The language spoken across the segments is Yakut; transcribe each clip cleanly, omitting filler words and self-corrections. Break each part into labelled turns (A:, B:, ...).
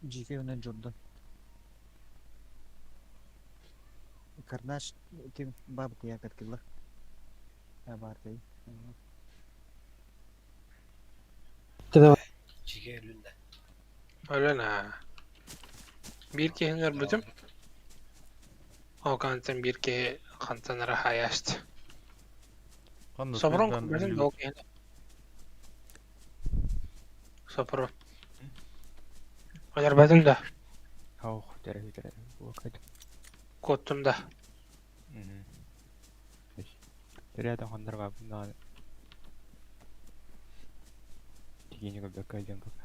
A: Дьиикэй уонна Джордан. Карнаж ким баабытыйа кыргылла. Баартай.
B: Дьиикэй өлүннэ.
C: Өлөн аа. Биир киһини өлбүтүм. Ол кэнниттэн биир киһи хантан эрэ хаайааччы.
D: Ханна
C: Собурун
D: сылдьан
C: көрбөтүм да
D: өллүгүт?
C: ол киһини. Сопру. Өлөрбөтүм да.
E: Ох, төрөһүтэрэ буокайд.
C: Куоттум да.
E: Төрөөтөн хоннор баабын даҕаны. Тигини көрбөккө илдьэн пока.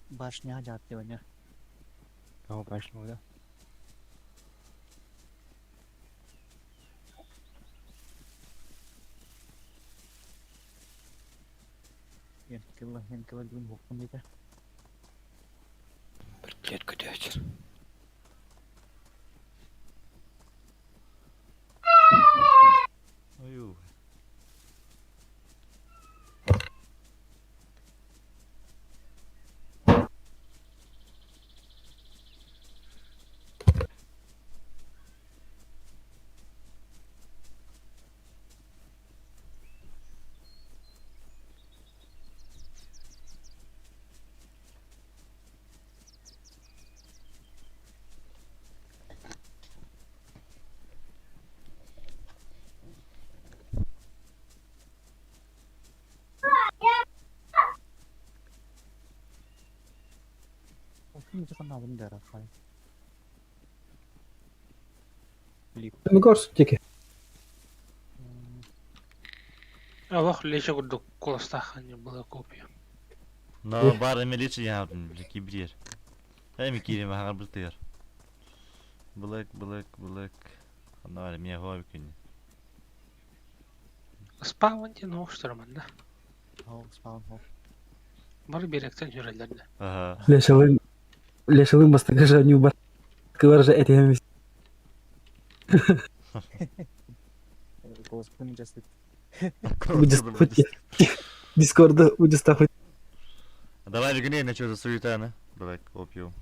A: Башня дьааттыбаня.
E: О, башня да.
A: Хенкела бүгүн буохпун диэтэ.
B: Бөртүлүөт көтөөчү.
D: Ою.
F: Горстики.
C: Олох лечо курдук куоластааххын была копия.
D: Но бар эме лечи яабын кибриер. Эми киирим хаҥар бытыгар. Блэк, блэк, блэк. Ханна бар эмиэ хоой күн.
C: Спаун диэн оҕустар манна.
A: Ол спаун хол.
C: Бары биэрэктэн сүрэллэр да.
D: Аха.
F: Лешалын Лешалын бастакы же ньуба кылар же этиһэмис.
A: Господи, жасыт.
F: Дискорда удистахуй.
D: Давай бүгүн на что за суета, на? Давай опиум.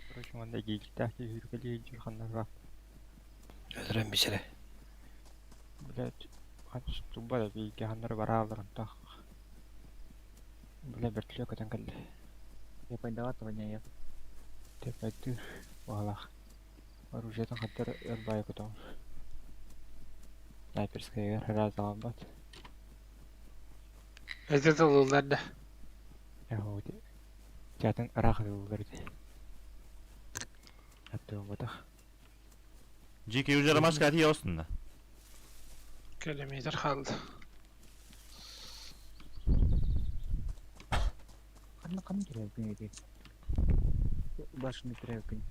E: Короче, манна гииктээх киһи үргэлии сылдьар ханна баар.
B: Өлөрөн бисэрэ.
E: Блядь, ханс тумба да бииргэ ханнары барааллар онтох. Бля, бөртүлүө көтөн кэллэ.
A: Епайдават воняет.
E: Тэпэттүүр баҕалаах. Оружиетын хаттар өр баайы көтөҕөр. Снайперскайыгар ыраас даҕаммат.
C: Эти тылылар да.
E: Эһоти. Чатын ыраах ытыллар ити. Аттыамматах.
D: Жеке уже ромашка ати яосунна.
C: Километр хаалла.
A: Ханна ханна төрөөбүккүн эти? Башны төрөөбүккүн.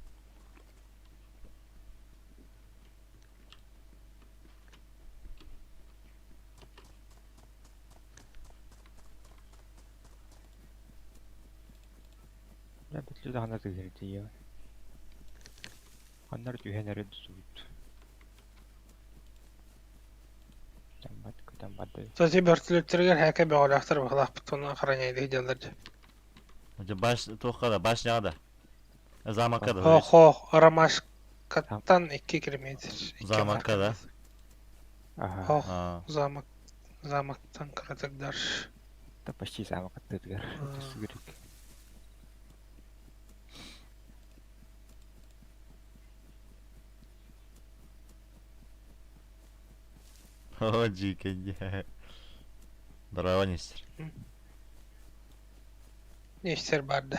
E: Бля, бүтлү даҕаны тыыһырдыйа. Ханна эрэ түһэн эрэ тутубут. Көтөн көтөн барда.
C: Кстати, бөртүлүктэригэр һээкэ бөҕөлөөхтөр быһалаахпыт уонна охраняйдыы дьаллар дьэ.
D: Уже баш туохха да, башняға да. Замокка да.
C: Охо, Ромашкаттан 2 километр.
D: Замокка да.
E: Ага.
C: Ох,
D: А,
C: замок, замоктан кыратык дальше.
E: Да почти замок аттытыгар. Түсүгүрүк.
D: О, жеке. Здорово, Нестер.
C: Нестер барды.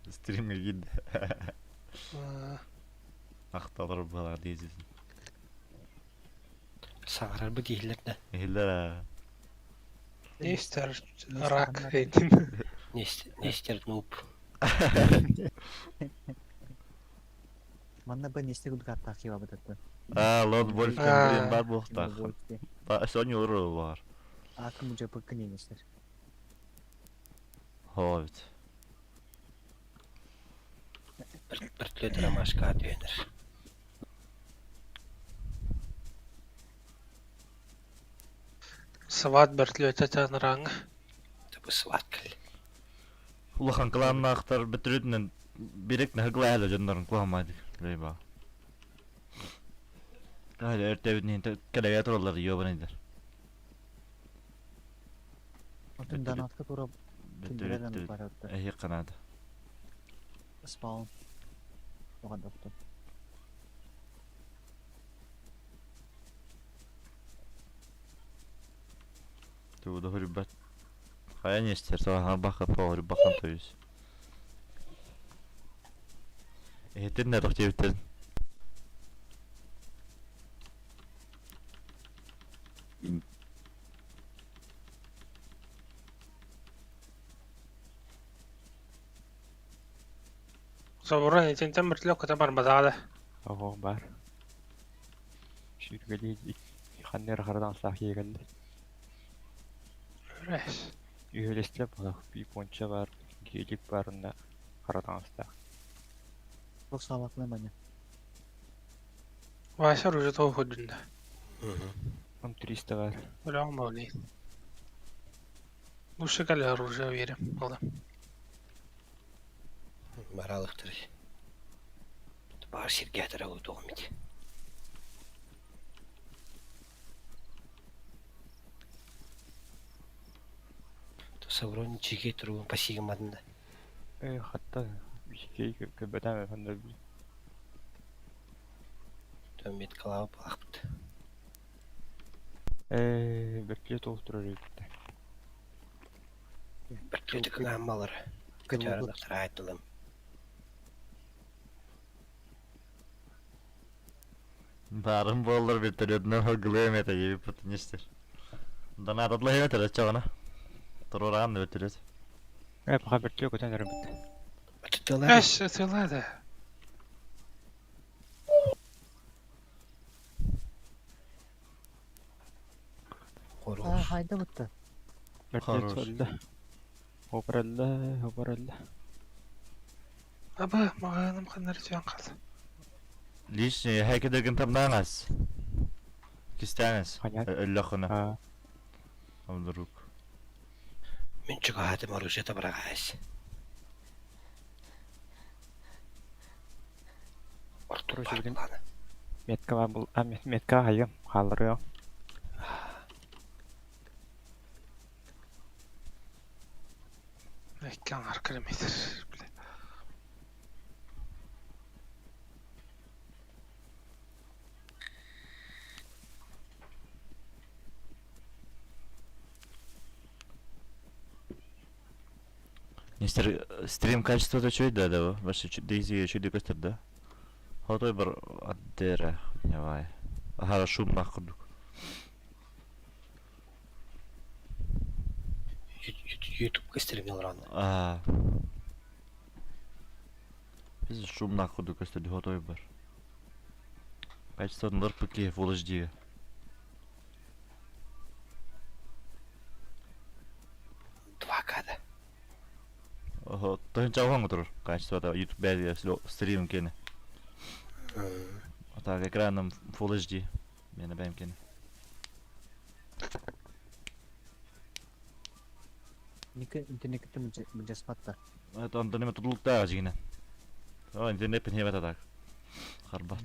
D: Стримге киирдэ.
C: А,
D: Ахталар быһалаах диэзисин.
B: Саҥарарбыт иһиллэр да.
D: Иһиллэр
C: Нестер рак этин.
B: Нестер нуб.
A: Манна бы нестер курдук киба бытатты.
D: А, Лон Вольф
C: А.
D: бар буохтаах. Соня уру бар.
A: Акым уже пыккын нестер.
D: Ховит.
B: Вертолет ромашка түһэнэр.
C: Сват вертолета таныраҥ.
B: Табы сват кэл.
D: Улахан кылааннаахтар бөтүрүтүнэн бирек наһыглаһа дьоннорун куһамаадык. Лейба. Каһа өртөбүтүн кэлэгэ тураллар ёбанайдар.
A: Отun донатка тура күндүрэн баратта.
D: Эһи канада.
A: Спаун. Оған доктор.
D: Тугу да хөрүбэт. Хайа нестер саҕа баха хөрүбахан тойус. Эһитин да тохтебиттен.
C: Собуран итинтэн вертолет көтө барбатаҕа да.
E: Оҕо бар. Сүүргэлии ханна эрэ харадан саах киһи кэллэ.
C: Рэс.
E: Үһүлэстилэр буолах японча бар, гелик бар уонна хара таҥастаах.
A: Çok sağlıklı bence.
C: Вася оружие того ходунда.
E: Он 300 бар.
C: Бля, молли. Лучше кали оружие верим. Алда.
B: Баралыктыр. Бар сирге атара утуғым ит. Саврон чиге туругун пассигымадында.
E: Э, хатта бишкей көбөтәм ханда
B: Төмет калабы балақпыт.
E: э вертолет олтурар эбит.
B: Вертолеты кынаамалар. Көтөрөнөктөр айтылым.
D: Барын боллар вертолетынан хагылы эмете ебит нестер. Донататлы эмете чагына. Турураган вертолет.
E: Э, пока вертолет көтөн эрбит.
B: Атытылар.
C: Эс, атылады.
A: А, хайда бутты.
E: Вертолет
D: Хорош.
E: өлдө. Хопаралла, хопаралла.
C: Абы, мағаным қандар түйен қалды.
D: Лишний хайкедеген тамнаңас. Кистаңас.
E: Ханя.
D: Өллөхына.
E: А,
D: Амдырук.
B: Мен чугатым оружие табырагас. Ортур
E: Короче, блин.
B: бар
E: метка бар бул. А, метка хайым. Халыры.
C: Эккен ар километр. Бля.
D: Нестер стрим качество то чует да да Ваше дейзи чует көстөр да. Хотой бар аддера давай. Ага шум нахудук.
B: Ютуб стримил рано.
D: А. Биз шум нахудук көстөр хотой бар. Качество ныр пыки Full HD.
B: Два када.
D: Ого, тон чаван тур. Качество да YouTube бәди стрим кене. А так экраном Full HD. Мени бәм кене.
A: Ники интернетте мөҗәсмәттә.
D: Это он неме тудулукта жигине. О, интернет пен хебет атак. Харбат.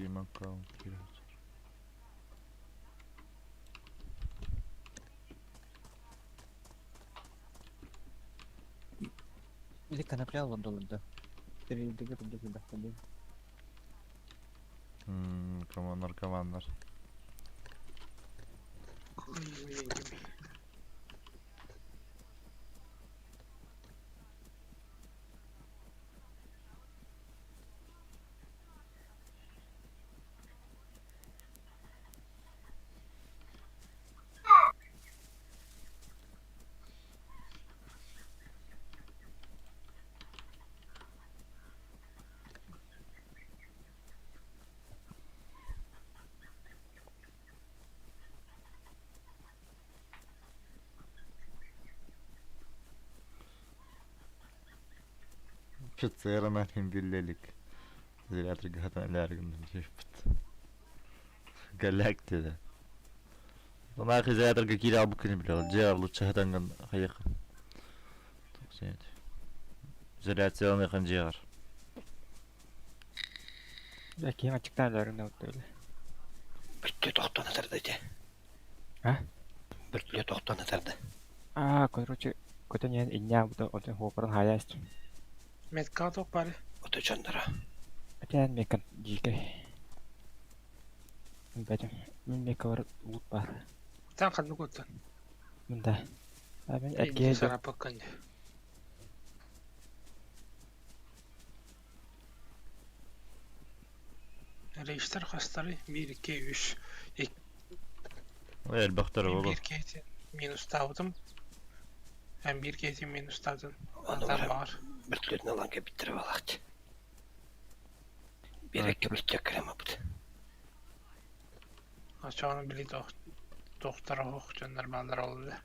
D: Steam аккаунт киирэр.
A: Или конопля олордоллор да. Тэрилтигэ курдук элбэхтэр
D: Наркоманнар. Пиццерана биллелик. Изоляторга хатан элээргин жеппит. Галактика. Санаах изоляторга киирэ албыккын билэр. Дьиэ лучше хатанган хайык. Изоляцияланыхын дьиэҕэр.
E: Бля, киһим аччыктаан өлөрүн да
B: Бүттү тохтон атарды ити.
E: А?
B: Бүртлү тохтон атарды.
E: Аа, короче, көтөн иһэн инньээн бута отун хуопарын хаайа истим.
C: Медка тоқ бары.
B: Ото дьонноро.
E: Этэн мекан дьиикэй. Бэтим. Мин мекалар лут баар.
C: Тан ханнык оттон.
E: Мин да. А мин эргиэ
C: Сарапаккан. Рейстер хастары 1 2 3
D: Ой, элбэхтэр
C: Мен
D: буолуо.
C: биир киһитин минустаабытым. Эн биир киһитин минустаатын.
B: Ону
C: Антан
B: баран
C: баҕар.
B: бүртлүтүн ылан кэбиттэрэ балаахчы. Биэрэккэ бүттүөк кэлэмаппыт.
C: Очоҕуна били тохтор оһох дьоннор бааллар ол да.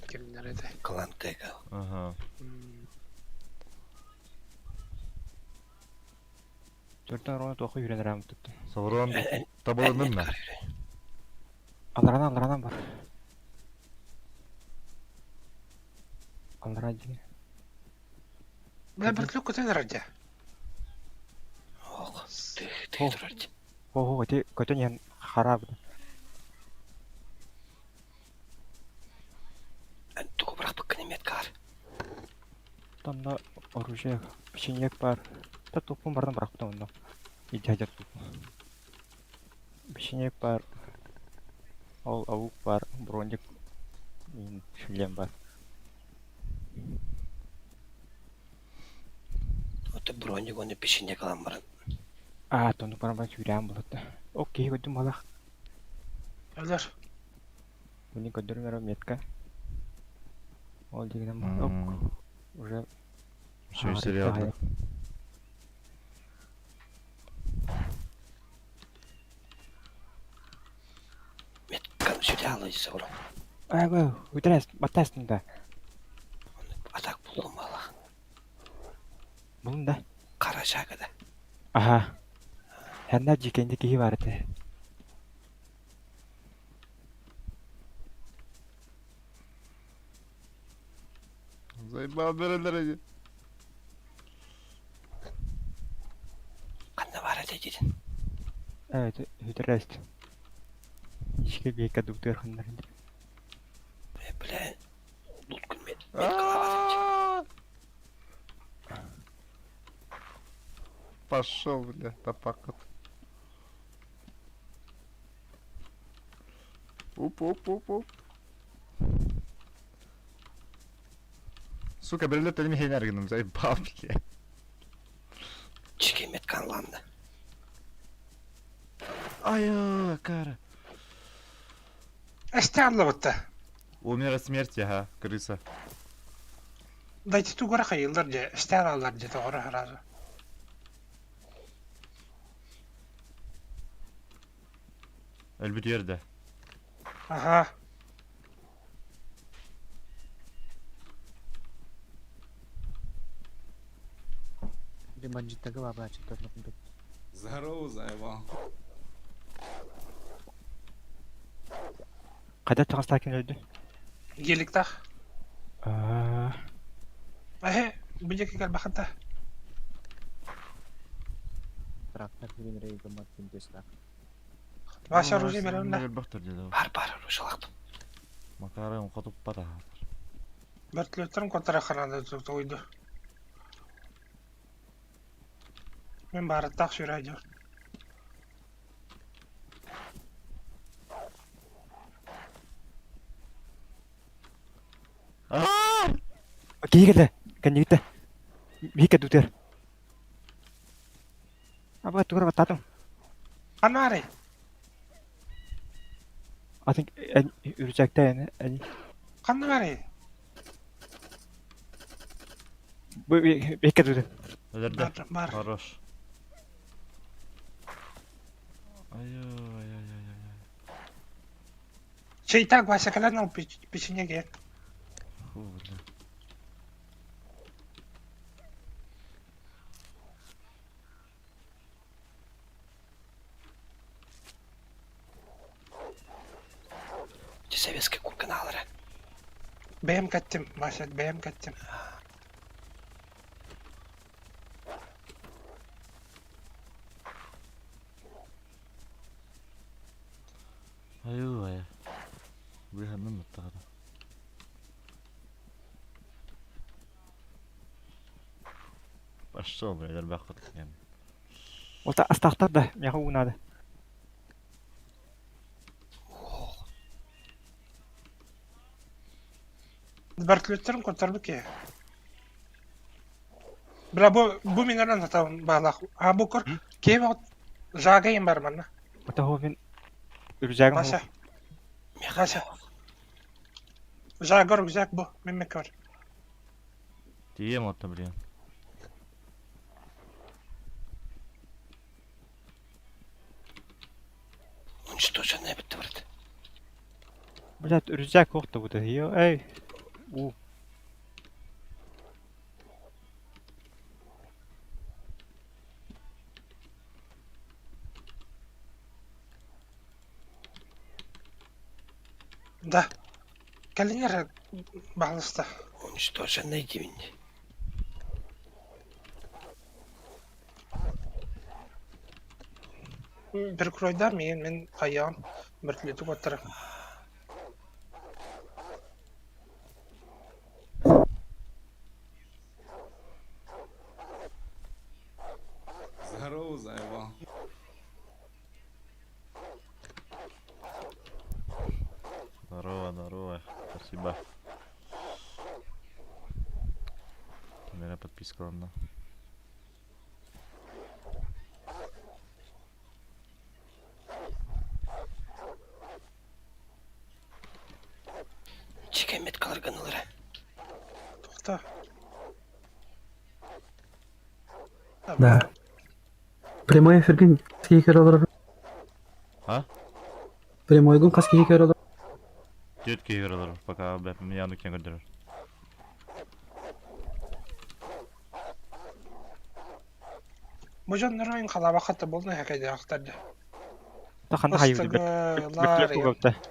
C: Кимнэр этэ?
B: Клантека.
D: Ага.
E: Төртөн орона туоху үүрэн араамыт туттун.
D: Соврон табылынным мен.
E: Аларанан аларанан бар. Аллара дьиҥэ.
C: Бля, бөртлүк көтөн эрэр дьэ.
B: Ох, тыы турар дьэ.
E: Хо-хо, ити көтөн иһэн хараабыт.
B: Эн тугу бырахпыккын меткаар.
E: Онно оружие, печеньек бар. Та туппун бардан бырахпытым онно. Илдьэ сылдьар туппун. Печеньек бар. Ол аук бар, броник, шлем бар.
B: Ото броник оны печенье кылан баран.
E: Аа, тону баран баран сүүрээн булатта. Ол киһи көрдүм балах.
C: Өлөр.
E: Мини көрдөрүм эрэ метка. Ол дигинэн ок уже
D: Еще сериал.
B: Меткан сүтэ алый соврон.
E: Аа, үтэрээс баттаастын да.
B: Атак булдум балах.
E: Булун да.
B: Кара жагада.
E: Аха. Хэннэ жикенди киһи бар этэ.
D: Заебал берелер.
B: Канна бар этэ дидин.
E: Ээ, үтэрээс. Жике бейка дуктыр ханнар.
B: Бля, лут күн мет. Меткалабатым.
D: Пошел, бля, тапакат. Оп, оп, оп, оп. Сука, берелер телеми хейнергиным, заебал, бля.
B: Жике меткан ланды.
D: Ай, кара.
C: Эсте аллабытта.
D: Умер от смерти, ага, крыса.
C: Дайте тугара хайылдар дьэ. Эсте алалар дьэ тоҕоро сразу.
D: Өлбүт ерде.
C: Ага.
A: Или бандиттага баба чыттар курдук.
G: Здорово, заебал.
E: Кайда чаҕастаакин өлдү?
C: Геликтах.
E: Аа,
C: Эһэ, бу дьэки кэлбэхэтэ.
A: Трактор билин гыммат пиндесна.
C: Вася оружие беремне.
B: Бар бар оружие лақтым.
D: Макарым хотуппата.
C: Вертолеттерин котара ханада тойду. Мен барыттах сюрайдыр.
E: Киһи кэллэ. Кэннигиттэ. Биһикке дутер. Аба тугар баттаатым.
C: Анаары.
E: Атын үрүчэктэй эн.
C: Ханна бары?
E: Бу биһикке дутер.
D: Өлөрдө.
C: Бар.
D: Хорош. Ай-ой, ай-ай, ай-ай.
C: Чей так, Вася, кэлэн ол печенеге.
D: Фу, бля.
B: Дьэ советскай курганаалара.
C: Бэйэм кэттим, Вася, бэйэм кэттим.
D: Ай-ой, ай. Быһанным мыттаҕына. Пошел, бля, элбэх диэн.
E: Ота астаахтар да, миэхэ уу наада.
B: Ох,
C: Вертолеттерин котарбыт киһи. Бля, бу, бу минеран атабын баалаах. А бу көр, киһи жаагайым бар манна.
E: Ота хоо мин үрүчээгим
C: Вася,
B: миэхэ
C: Вася. Жаагар рюкзак бу, мен меккер.
D: Тиийэм отто, блин.
B: Уничтоженная битте барыт.
E: Блядь, үрүчээк суох да бу Эй. Уу.
C: Да. Кэлинер баалыста.
B: Уничтоженная дивин.
C: Перекройдар мен мен қайям вертолету коттара.
G: Здорово, заебал.
D: Здорово, здорово. Спасибо. Наверное, подписка ладно.
B: Чекемет каларганалара.
C: Тоқта.
F: Да. Прямой эфиргин киһи көрө
D: А?
F: Прямойгун хас киһи көрө
D: Түөрт киһи көрөлөр, пока, бля, меня кем көрдөрөр.
C: Бу дьоннорун халаба хатта болна хакайдаахтарды.
E: Та ханна хайы бит.
C: Ыстыгылар.
E: Вертолет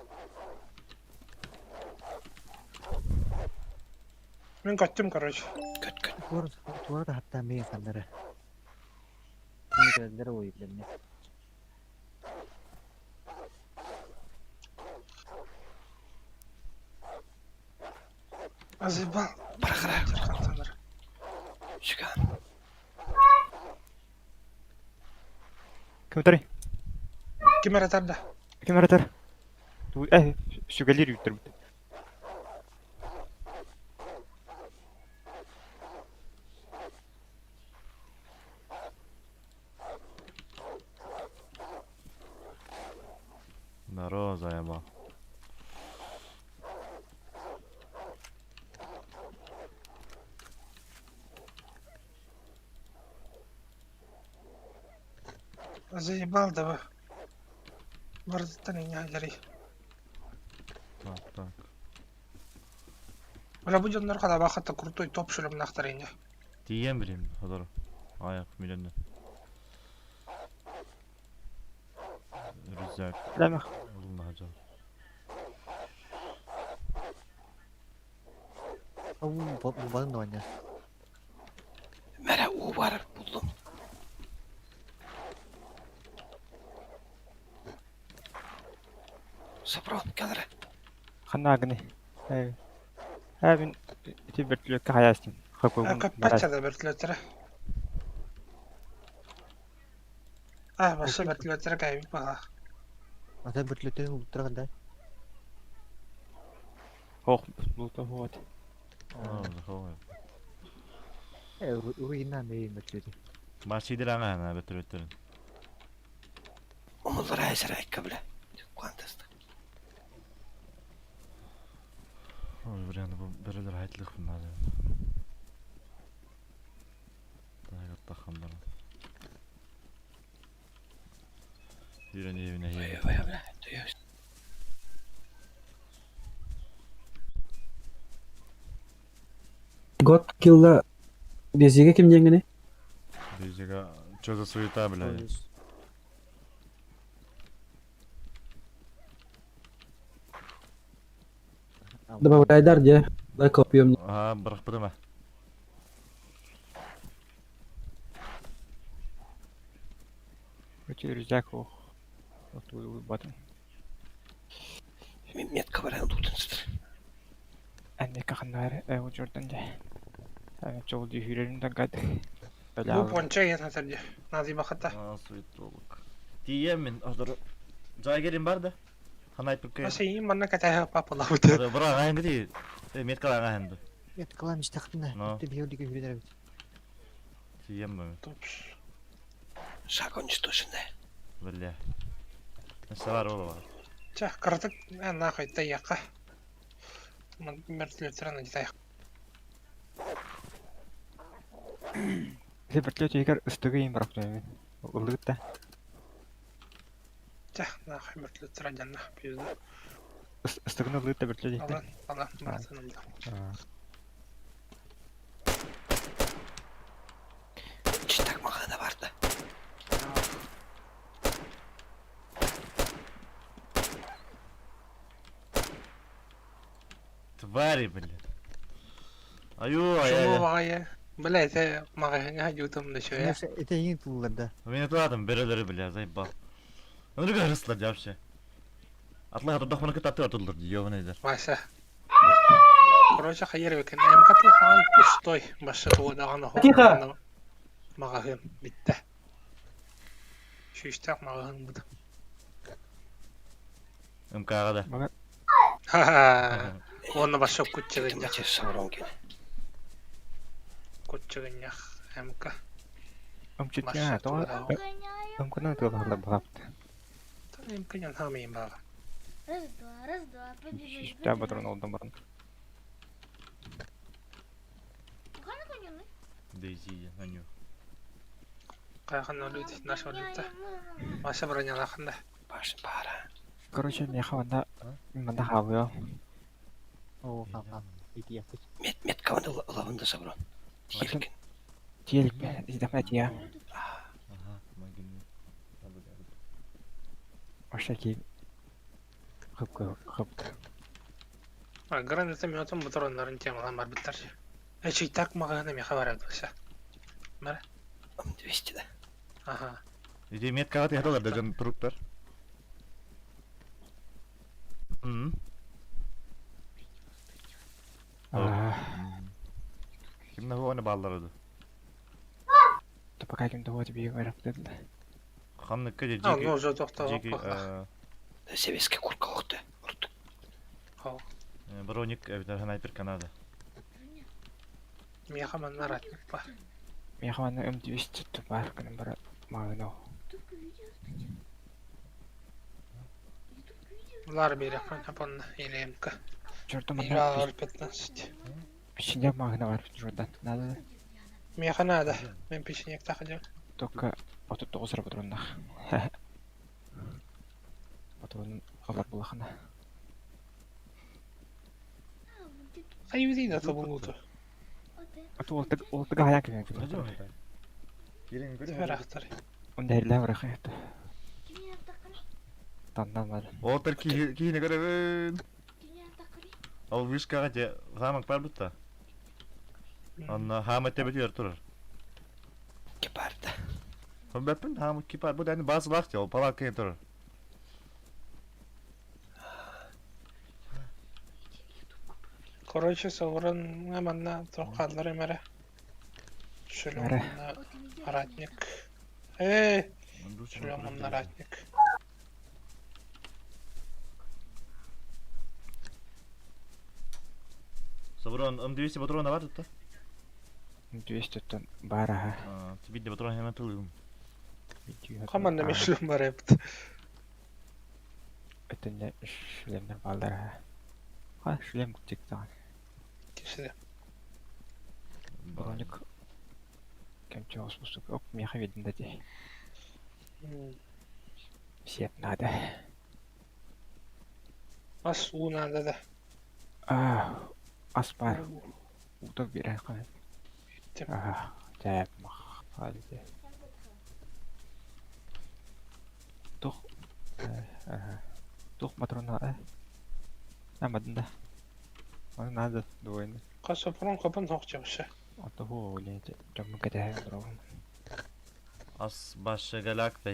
C: Мен көттүм, короче.
B: Көт көт.
A: Туар туар hatta мен ханнары. Мен ой билемне.
C: Азыбал.
B: Барахара.
C: Хантанар.
B: Шуган.
E: Ким өтөрүй?
C: Ким эретарда?
E: Ким өтөр? Ту э сүгэлир үттер бит.
D: Здорово, заебал.
C: Заебал да Бардыттан иняйлери.
D: Так, так.
C: Бля, бу дьоннор халаба хатта крутой топ шөлөмнахтар ине.
D: Тиийэн билим, hodor. Аяк миллионы. Рюкзак.
E: Ләмә.
D: Улна жал.
A: Ау, бу бу да
B: Мәрә у бар булдум. Сопрон кэлэрэ.
E: Ханна агыны? Э, э мин ити бөртүлүөккэ хайаастым. Хакугун
C: Көппөт да бөртүлөттөрө. А, башы бөртүлөттөрө кайбит баҕа.
A: Ата бөртүлөттөрүн улуттара да.
E: Ох, булта вот.
A: Э, уруйна мэй бөртүлөтү.
D: Машидер аңа ана бөтүрөттөрүн.
B: Умуллара айсара айка бля. Куантаста.
D: Ой, варианты бу бөрөлөр хайтлык bunlar. Тахамдар. Үйренебine
B: Ой, ой, бля. Төйөс.
F: Год килла Безиге ким деңгени?
D: Бизига что за суета, бля?
F: Добавляйдар де. Дай копьем.
D: Ага, бырах быдыма.
E: Өтө рюкзак ох. Оту батын.
B: Метка баран тутун сытыр.
E: Әнне каханнар э учурдан же. Әне чол ди хүрерин да гад.
C: Бу понча ен хатыр Нази бахата.
D: А, суетолог. Тиемен, азыр жайгерин бар да. Хана айтып кел.
C: Аша им манна катая папа лабыты.
D: Быра аңа ди. Метка аңа ханды.
A: Нет, кылам истахтына.
D: Но.
A: Ты биолиге хүрелер бит.
D: Тиемен.
C: Тупс.
B: Шаг уничтоженная.
D: Бля. Савар ола бар.
C: Чах, кырдык, а нахуй таяка. Мертвецера на детях.
E: Бе бөртүлөт егер үстүгө им барап мен. Улыгыт да.
C: Чах, нахуй мертвецера жанна пизда.
E: Үстүгүнө улыгыт да бөртүлөт
C: Алан, алан, братаным да.
B: Читак махана барды.
D: Твари, бля. Аю, ай,
C: Шумо
D: ай.
C: багая. Бля, это магазин ютум да шоя.
A: Это ең тулар да.
D: Мени туадым бөрөлөрү, бля, заебал. Onu görürsüler вообще. Атлай хатырдах мына кытаты отулдур, ёбаный
C: Вася. Короче, хайыр бекен. Эм катыл хан пустой. Башы туадаган
F: Тихо!
C: Магазин битте. Шүштак магазин буду.
D: МКга да.
E: Мага
C: Ха-ха. Оны башы кутчыгын
B: Маче саврон кен.
C: Кутчыгын МК.
E: Ымчытя, то ымкына тылалар багапты.
C: МК ян хамыйм бага.
H: Раз, два, раз, два, побежали.
E: Шиште батырын олдон барын.
H: Хана конюны?
D: Дейзи, аню.
C: Кайхан өлүт, наш өлүт. Маша бронялахында.
B: Башын бара.
E: Короче, меха манда манда хавыо.
A: О, ха-ха. Ити япыт.
B: Мет метка ванда лавында саврон. Тиелкен.
E: Тиелик бе, издахма тия.
D: Ага, магин.
E: Аша ки хып хып.
C: Граната метом батроннарын темалан бар биттер. Эчи так магазин меха бар баша.
B: Ам 200 да.
C: Ага.
D: Иди меткага тыяталар да жан туруктар. Мм.
E: Аа,
D: Кимне хуаны баллар ödü.
E: то пока ким то вот биг барап дедиле.
D: Ханны кеде
C: А,
D: жеки.
C: ну уже тохто.
D: Жеки
B: Себеске курка оқты. Ұрттық.
D: броник эбитер снайпер Канада.
C: Меха манна ратник ба.
E: Меха манда М200 то бар кынан бара магано.
C: Лар берек апон или МК.
E: Жордон манда
C: Или 15.
E: печенье магана бар Жордан. Надо
C: Меха надо. Мен печенье тахадим.
E: только 39 ра патроннах. Патрон алар булахана.
C: Хайвзи да табулуту.
E: Ату олтык олтык аяк мен.
D: Кирин
C: Теперь
E: Онда эрле бар хат. Тандан бар.
D: Отыр кихине көрөбүн. Ал вышкага же замок бар бутта. Анна хама тебе дер турар.
B: Кепарда.
D: Бәппин хама кипар бу дәни базылак же, ол палатка турар.
C: Короче, Саурон манна туох хааллар эмэрэ. Шлем
E: Эрэ.
C: уонна ратник. Эй, шлем уонна ратник.
D: Саброн, М200 патрона бар тут?
E: 200-тан баар аха.
D: Тебе патрон хема тылым.
C: Хаманна мен шлем бар эбит.
E: Өтөнне шлемнер баалар аха. Ха, шлем тиктаҕын.
C: Кисиде.
E: Броник кэмчи оспусук. Оп, миэхэ видно да дии. Сиэп надо.
C: Ас уу надо да.
E: А, ас баар. Уток биэрэн хаһан. Аха, дьэ, маххалде. Тух, аха. Тух патрона, э. Амадын да. Оны надо двойно.
C: Хас сопрун хопун хохчамшы.
E: Ото ху оле дьоммун кэтэһэ олоробун.
D: Ас башы галак да.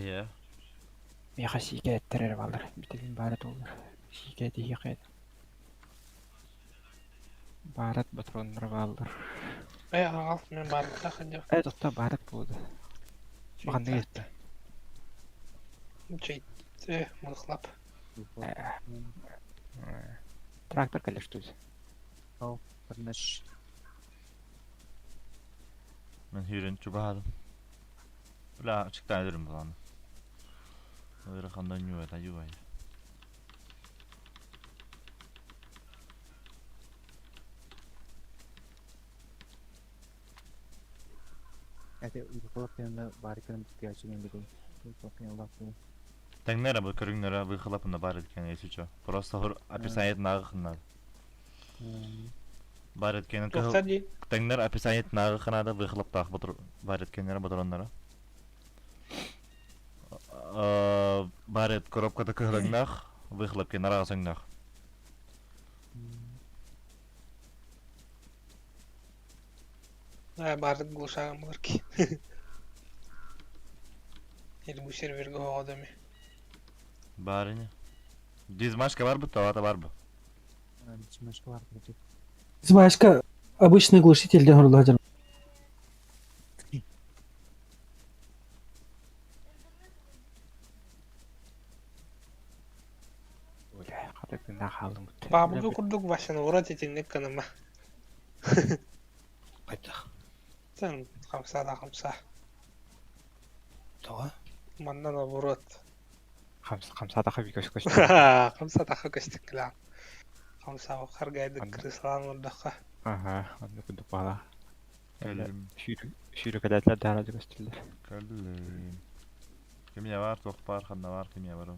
E: Миэхэ сиикэ эттэр эрэ бааллар. Бүтүнүн баара туоллар. Сиикэ тиһиэхэ Баарат патроннар бааллар.
C: Э, аҕал, мен барбытах хадьа.
E: Э, тохтоо баарат буолда. Ханнык эттэ?
C: Чей, мылхлап.
E: Трактор кэлэр что ли?
A: Барнаш.
D: Мен хүрен чугахадым. Бля, чыктан өдөрүм буланы. Ырахандан юай, та юай.
A: Это выхлоппен бар экен битгачы деген. Выхлоппен лаппен.
D: Тэҥнэрэ бу көрүҥнэрэ выхлопына бар экен если чё. Просто хор описание наагы Бар эткенин
C: Тоқтар дии.
D: Тэҥнэр описание наагы ханада выхлоптаах бар эткеннere батроннара. Бар эт коробкада кыһылыҥнах, выхлоп кенара асыҥнах.
C: Э, бардык глушагым булар ки. Или бу серверге оҕодоми.
D: Барыня. Дизмашка бар бу, тавата бар бу.
A: Чмашка бар бу.
F: Смашка обычный глушитель ден хорлоһор.
E: Бля, хата күннэ хаалым бут.
C: Баабыга курдук Васяны урат итинник кыныма.
B: Қайдақ.
C: Сен хамса да хамса.
B: Тоға.
C: Маннан оборот.
E: Хамса хамсадаха би көс көс.
C: Хамса таха көстүк Хамса харгайды крыслан урдакка.
E: Аха, онну курдук баала.
D: Кэллим.
E: Сүүрү кэлээтлэр даара көстүллэр.
D: Кэллим. Кимия бар, туох бар, ханна бар, кимия бар.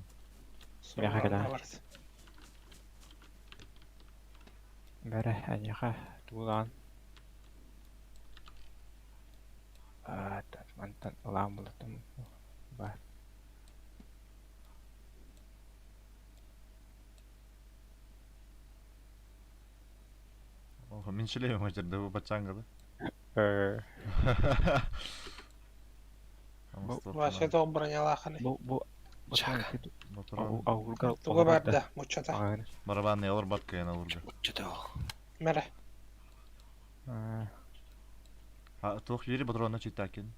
E: Миэхэ кэлээ. Бэрэ, аньяха туулаан. Аа, мантан ылаан булатым. Бар.
D: Охо, мин шилеем очерде бу бачаңгы.
E: Э,
C: Вася тоқ бронялаханы.
E: бу бу
B: Чага.
E: Ауылга
C: Туга барда, мучата.
E: Ағын.
D: Барабанный олор бат кыйын олорго.
B: Чата ол.
C: Мере.
D: А туох бири патрона читакин.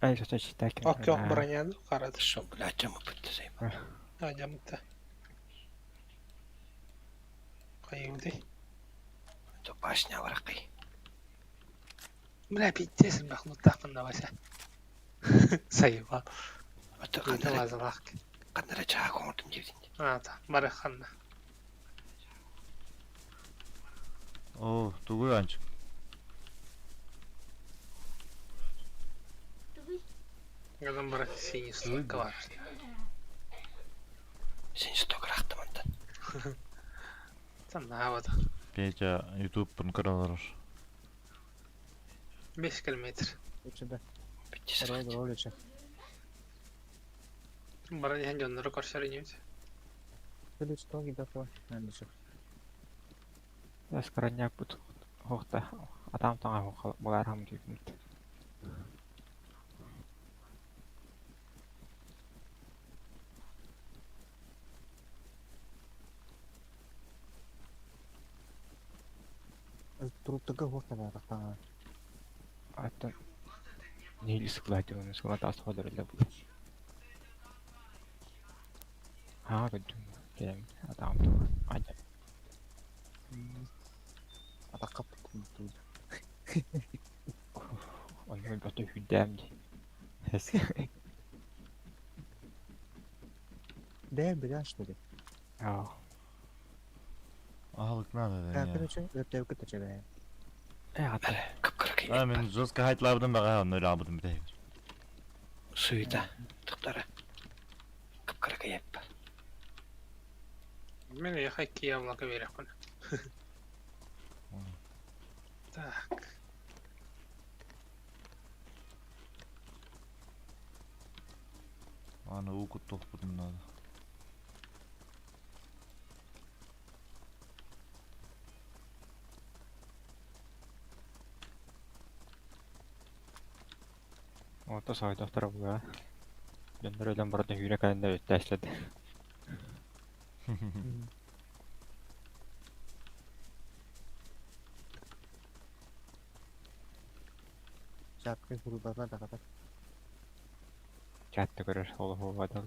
E: Ай, что читакин.
C: Ок, броняды, карады.
B: Шо, бля, жамы бітті займа.
C: А, жамытта. Кайылды.
B: То башня барақай.
C: Бля, пиздец, бахмуттахпын да Вася. Сайыба.
B: Ото
C: Қандай
B: қандара
C: лазалақ.
B: қандара чаа коңырдым дебдин.
C: А, та, бары ханна.
D: О, тугуй анчык.
H: Тугуй.
C: Гадан бары синий стойка бар.
B: Сен сток рахты мантан.
C: Там навода.
D: Петя YouTube көрөлөр.
C: 5 километр.
A: Лучше да.
B: Бітті
A: Роль, роль, лучше.
C: Бары ден жоннору көрсөр инебит.
A: Лучше тоги такой. Лучше.
E: Скороняк бут. Хохта. Атам таңа болар хам дип.
A: Туруктарга хуох табаатахтаҕа.
E: Аттан нили сыклайте оны сыклата асходор эле бу. Аа көдүм. Кем атам тур. Ажа.
A: Атаққа тұттым.
E: Оны бөтө хүдэм ди.
A: Бэм билэн что ли?
E: Аа.
D: Аһылык надо
A: Да,
D: да.
A: короче, өттөккө төчөбэ.
E: Э ата.
B: Кып-кыракый
D: А мен жестко хайтлабыдым бага, оны албыдым бите.
B: Суета. Тыктара. Кып-кыракый эп.
C: Мен яхай кияблака берекпин. Так.
D: Аны укут тохпутум надо.
E: Ото сойдохтор буга. Дьоннор өлөн барда хүрэ кэлэннэ өттөөслөдө.
A: Шапка хурубарба дагата.
E: Чатты көрөр ол хуба да.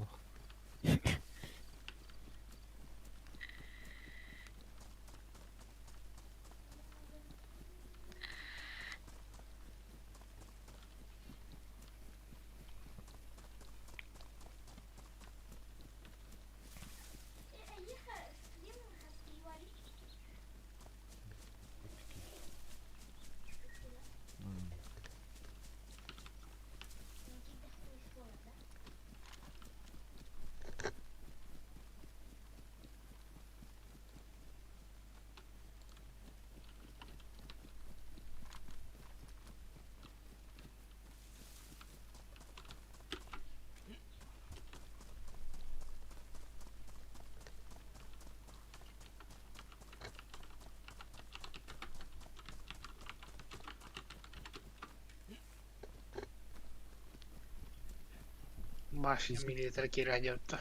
C: Башня милитар кирадиотто.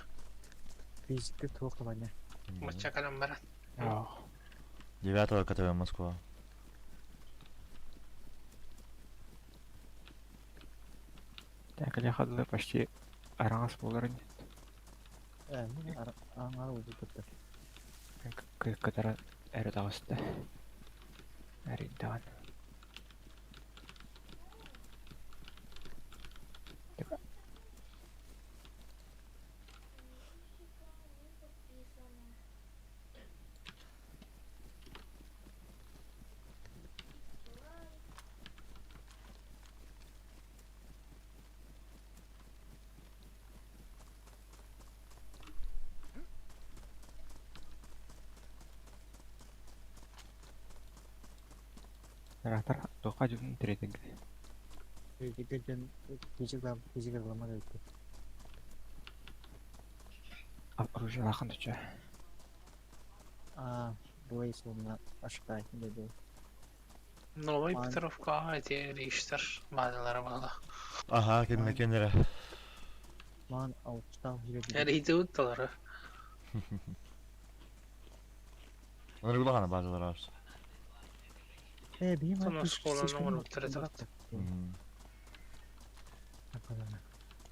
A: Физикке туох табаня.
C: Мачаканан баран.
E: Аа.
D: Девятого КТВ Москва.
E: Так эле хадылы почти араңас боларын.
A: Э, ну аңар убутты.
E: Кытара эре тагысты. Эринтан. Ратар тока жүн третинг.
A: Физикке ден физик физик ламар өттү.
E: Оружие лахан дуча.
A: А, Блейз онна аштай деди.
C: Новый
A: Ан-
C: Петровка эти рештер базалары бала.
D: Аха, кемне кенере.
A: Ман ауыстан жүреді.
C: Эрийди утталары.
D: Оны гулахана базалар бар.
A: Э, бийим
C: Сонун школаны оңоруп турат.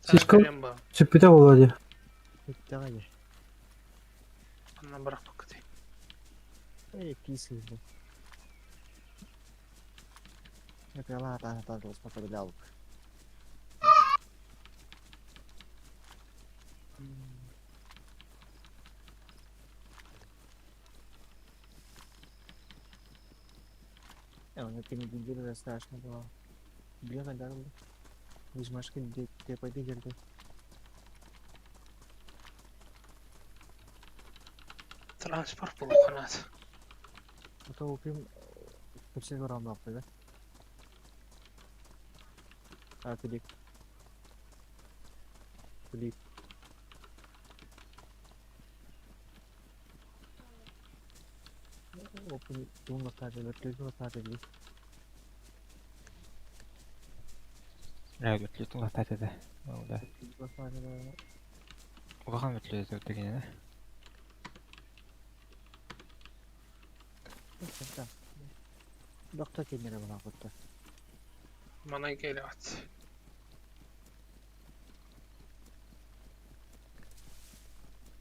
F: Слишком- Сүппүтэ буолуо дии.
A: Давай.
C: Анна барак бакыты.
A: Эй, писы. Я ла та та успокоил. Э, он это не неделю страшно было. Блин, да, Выжмашки, где ты пойди, где
C: Транспорт булуканат.
A: А то упим все равно, да? А, клик. Клик. Open туун ластааты,
E: Рэ өтлүтүн латат эде. Ол да.
A: ластааты.
E: Улахан өтлүтү деген э.
A: Доктор кинилэр буолаахпыттар.
C: Манан кэлэҕит.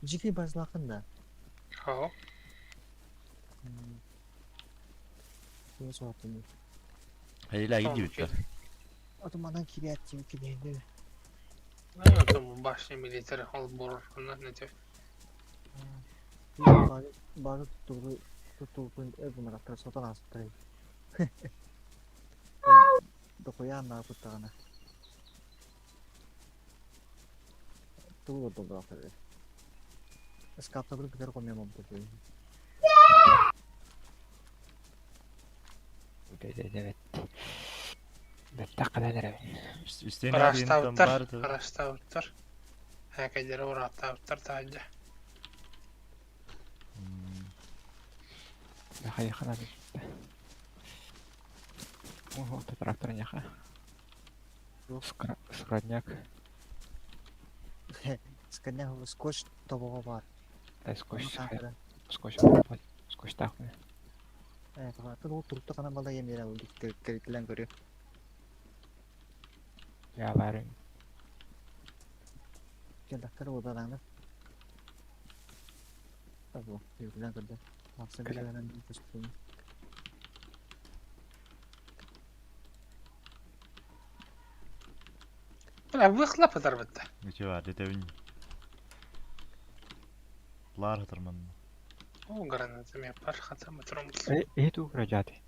A: Дьикий базлаахын да?
C: Һоо.
A: Кими соһуттум?
D: Эйләги диэбиттэр.
A: Ото манан киирээччи кириэйдэ.
C: Это башня милитари ол бур онно нете.
A: Бары бары туттугу туттугун өр гымараттар сотон ааспыттар. Дохуяан наапыттаҕына. Тугу ордоллоохтор. Ыскааптабыр бүтэр хомуйамам курдук.
E: Үлэлээбэт. Бэттэх кэлэн эрэбин.
D: Үстэн ариентан
C: Ыраастаабыттар,
D: бар да.
C: ыраастаабыттар. Һээкэйдэри урааттаабыттар таһырдьа.
E: Хайахана бүттэ. Ого, трактор няха. Скрадняк.
A: Сканя скотч тобоҕо баар.
E: Скотч, скотч, скотч таахмы.
A: Э, ол турукта хана бала емере ол кэлэн көрү.
E: Я барын.
A: Кэлдактар уодараны. Табу, юрдан көрдө. Макса билгенен көстүм.
C: Бля, выхлоп ытарбытта.
D: Ничего, детэбин. Лар хатырман.
C: О, граната мен бар хата мотором.
E: Э, э, ту гражати.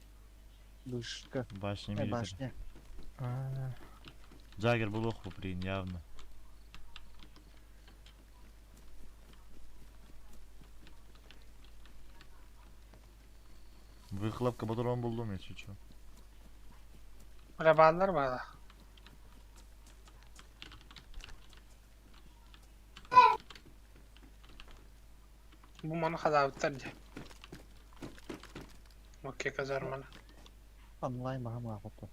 A: Душка.
D: Башня
A: Э,
D: милитари.
A: башня.
D: Джаггер был блин, явно. Выхлопка патрон булдум, если чё.
C: Бля, баалар баала. Бу маны хадаабыттар дьэ. Окей, казарманы.
A: Онлайн баһа маахотто.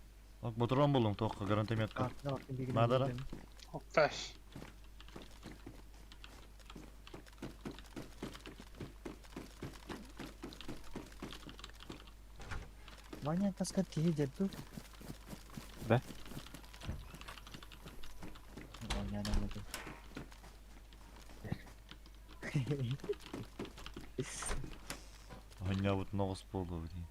D: Ок, патрон булдум, тоққа, гранатометка. Надо,
C: Окташ.
A: Ваня таскар киһи дерду.
E: Да.
A: Ваня не буду.
D: Ойня вот ногус болду, блин.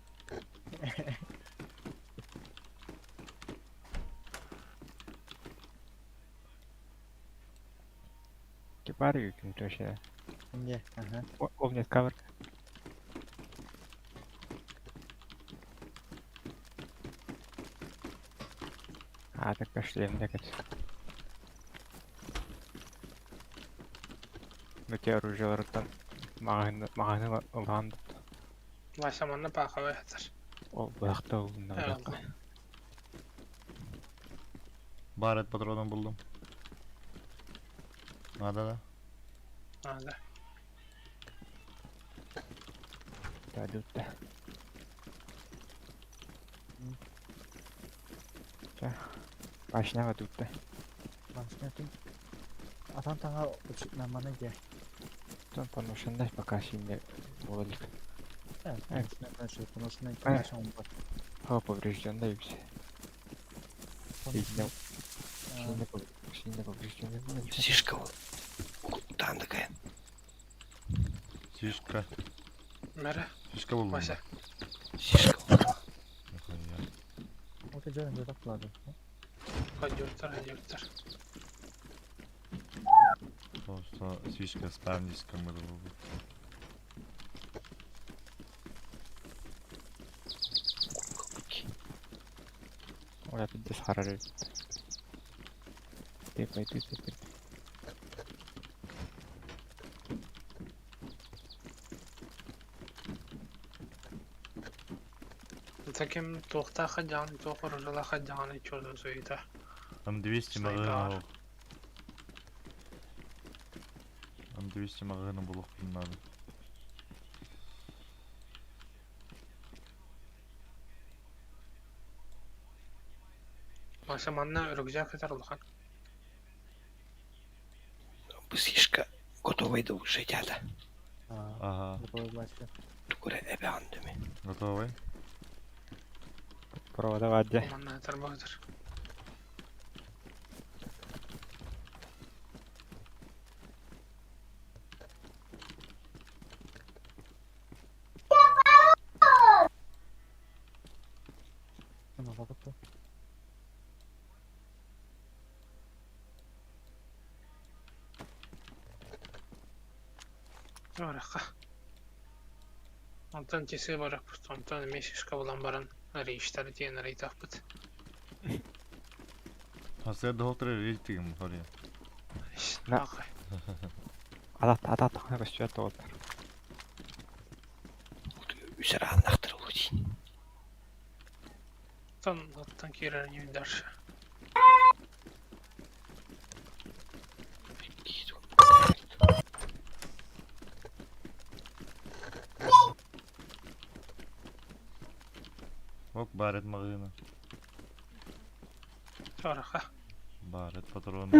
E: Кипар күн төшө.
A: Не, ага.
E: Ол нет кавер. А, так пошли, мне кажется. Ну те оружие ротан. Мағаны мағаны ылған
C: Вася манна паахабай хатар.
E: Ол бұяқта ол
C: Eyvallah.
D: Барет патроном булдум. Надо, да?
C: Надо.
E: Дадут. Башняға дутта.
A: Башня тун. Атан таңа наманы де.
E: Тон поношендай пока сильно болалик.
A: Э,
E: Э.
A: поношендай,
E: Э.
A: поношендай.
E: Хава поврежденный и все. Сильно, сильно, сильно поврежденный.
B: Сишка там такая.
D: Фишка.
C: Мэре,
D: Фишка булдум.
C: Вася.
B: Сишка.
D: Нихуя.
A: Ота жөн жатак кылады.
C: Ходюртар, ходюртар.
D: Просто фишка спавнись камеру.
E: Оля пиздец харары. Ты пойди, ты пойди.
C: Таким туохта хаджан, туох оружала хаджан, чё суета.
D: Там 200
C: Снайпер.
D: магазинов. Там 200 магазинов было хуй надо.
C: Вася манна рюкзак хатар улахан.
B: Бу сишка готовый да уже дяда.
D: Ага,
A: Готовый башня.
B: Тугура эбе андыми.
D: готовы?
E: Провода баар дьэ.
C: Манна тарбахтар. Барахха. Онтон часы барахпыт, онтон эмиэ шишка булан баран рейштары тиэн арыйтахпыт.
D: Хасыа доһолтор рейтингим хория.
E: На. Ата ата тахна көстүөр тоҕоллор.
B: Үс арааннахтар улуу
C: Оттон оттон киирэр не дальше.
D: Ок барет маҕыына.
C: Барахха.
D: Барет патрон.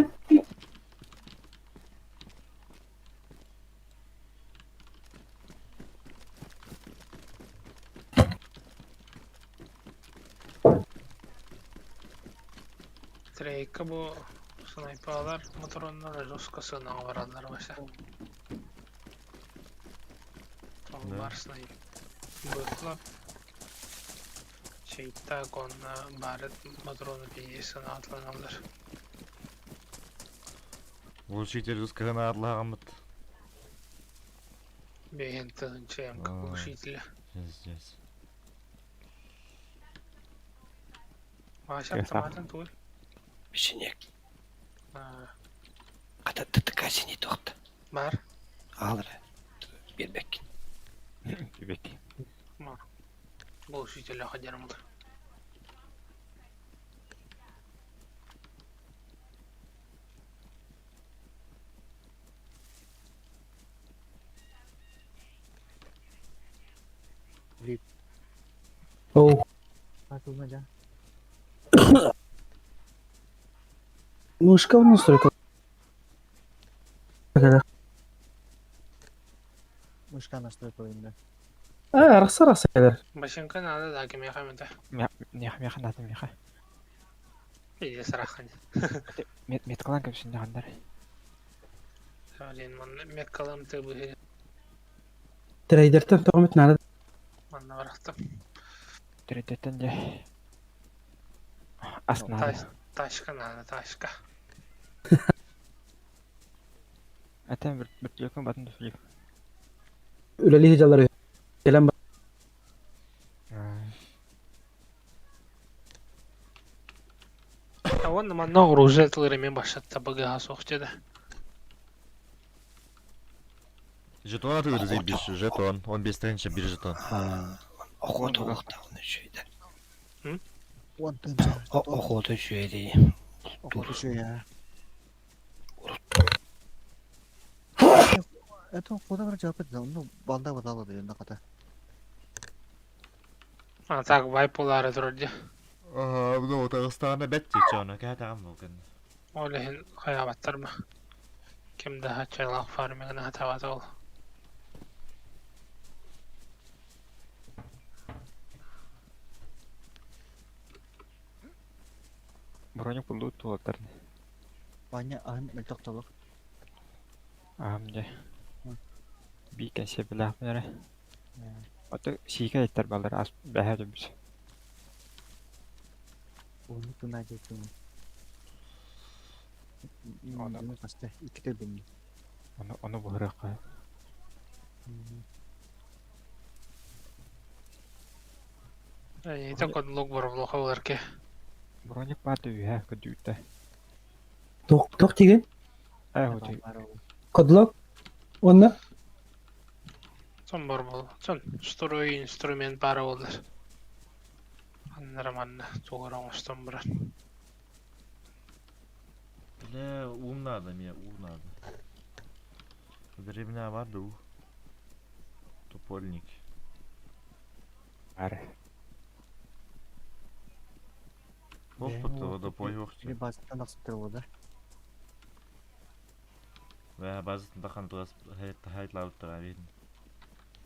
C: Трейка бу снайпалар мотороннар жестко сынаҕа бараллар баса. Бар снайп. Бытлап. Чейтак онна барыт моторону пиздец сынаҕатланаллар.
D: Глушитель ускаһына атлааҕыммыт.
C: Бэйэн тыһынча МК глушителя.
D: Пиздец.
C: Вася автоматын туй.
B: Печенек. Ата ТТК сини туохта.
C: Бар.
B: Аалара. Биэрбэккин.
E: Бибек.
C: Бар. Глушителя хадярмды.
F: Оу. Мышка в настройках.
A: Мышка настройка
F: Э, арахса арахса кэлэр.
C: Башенка надо да кимиэхэ эмэтэ.
E: Миэхэ миэхэ наада миэхэ.
C: Пиздец рахань.
E: Меткалан кэпсиннэҕиннэр.
C: Блин, манна меккалам ты быһы
F: Трейдертэн тоҕо наада.
C: манна барахтым.
E: Төрөтөттөн дьэ. Ас наада.
C: Тачка надо, тачка.
E: Этэн бөртүлөкүн батын да Филипп.
F: Үлэлии дьаллар кэлэн
C: А вон манна оружие тылыр башатта БГХ суох деді.
D: Жетон атыгыр бир жетон. 15 тыһынча бир жетон.
B: Охота уохтаҕына үчүгэйдэ.
A: Он тынча.
B: Охота үчүгэйдии.
A: Охота үчүгэй. Это куда бір жапы ну балда бадала деген ката.
C: А так вайпулары турар
D: Ага, ну Татарстана бәтти чоно, кәтәгән булган.
C: Ол иһин хайаабаттар ма. Ким да чайлаах фармигына хатабата ол.
E: Броня буллуу туолаттар.
A: Ваня ахын мөлтөх толук.
E: Аам дьэ. Би кэнсэ билээхпин эрэ. Ото сиикэ иттер баллар ас бэһэ түбүс.
A: Оны туна жетин. Оны пасты икки бинни.
E: Ону ону буһарыахха.
C: Это код лук бар влоха оларке.
E: Броник баар да үһэ көдүүтэ.
F: Тох тох деген.
E: Ээ хути.
F: Кодлок. Онна.
C: Сон бар бол. Сон строй инструмент бары олар. Аннара манна тугара оңостон баран.
D: Бля, ум надо мне, ум надо. Дребня бар да у. Топольник.
E: Бар.
D: Опыт, водопой охчу.
A: Или базаттан ақсып да.
D: Вә базатын тахан туас хайт лауттар бит.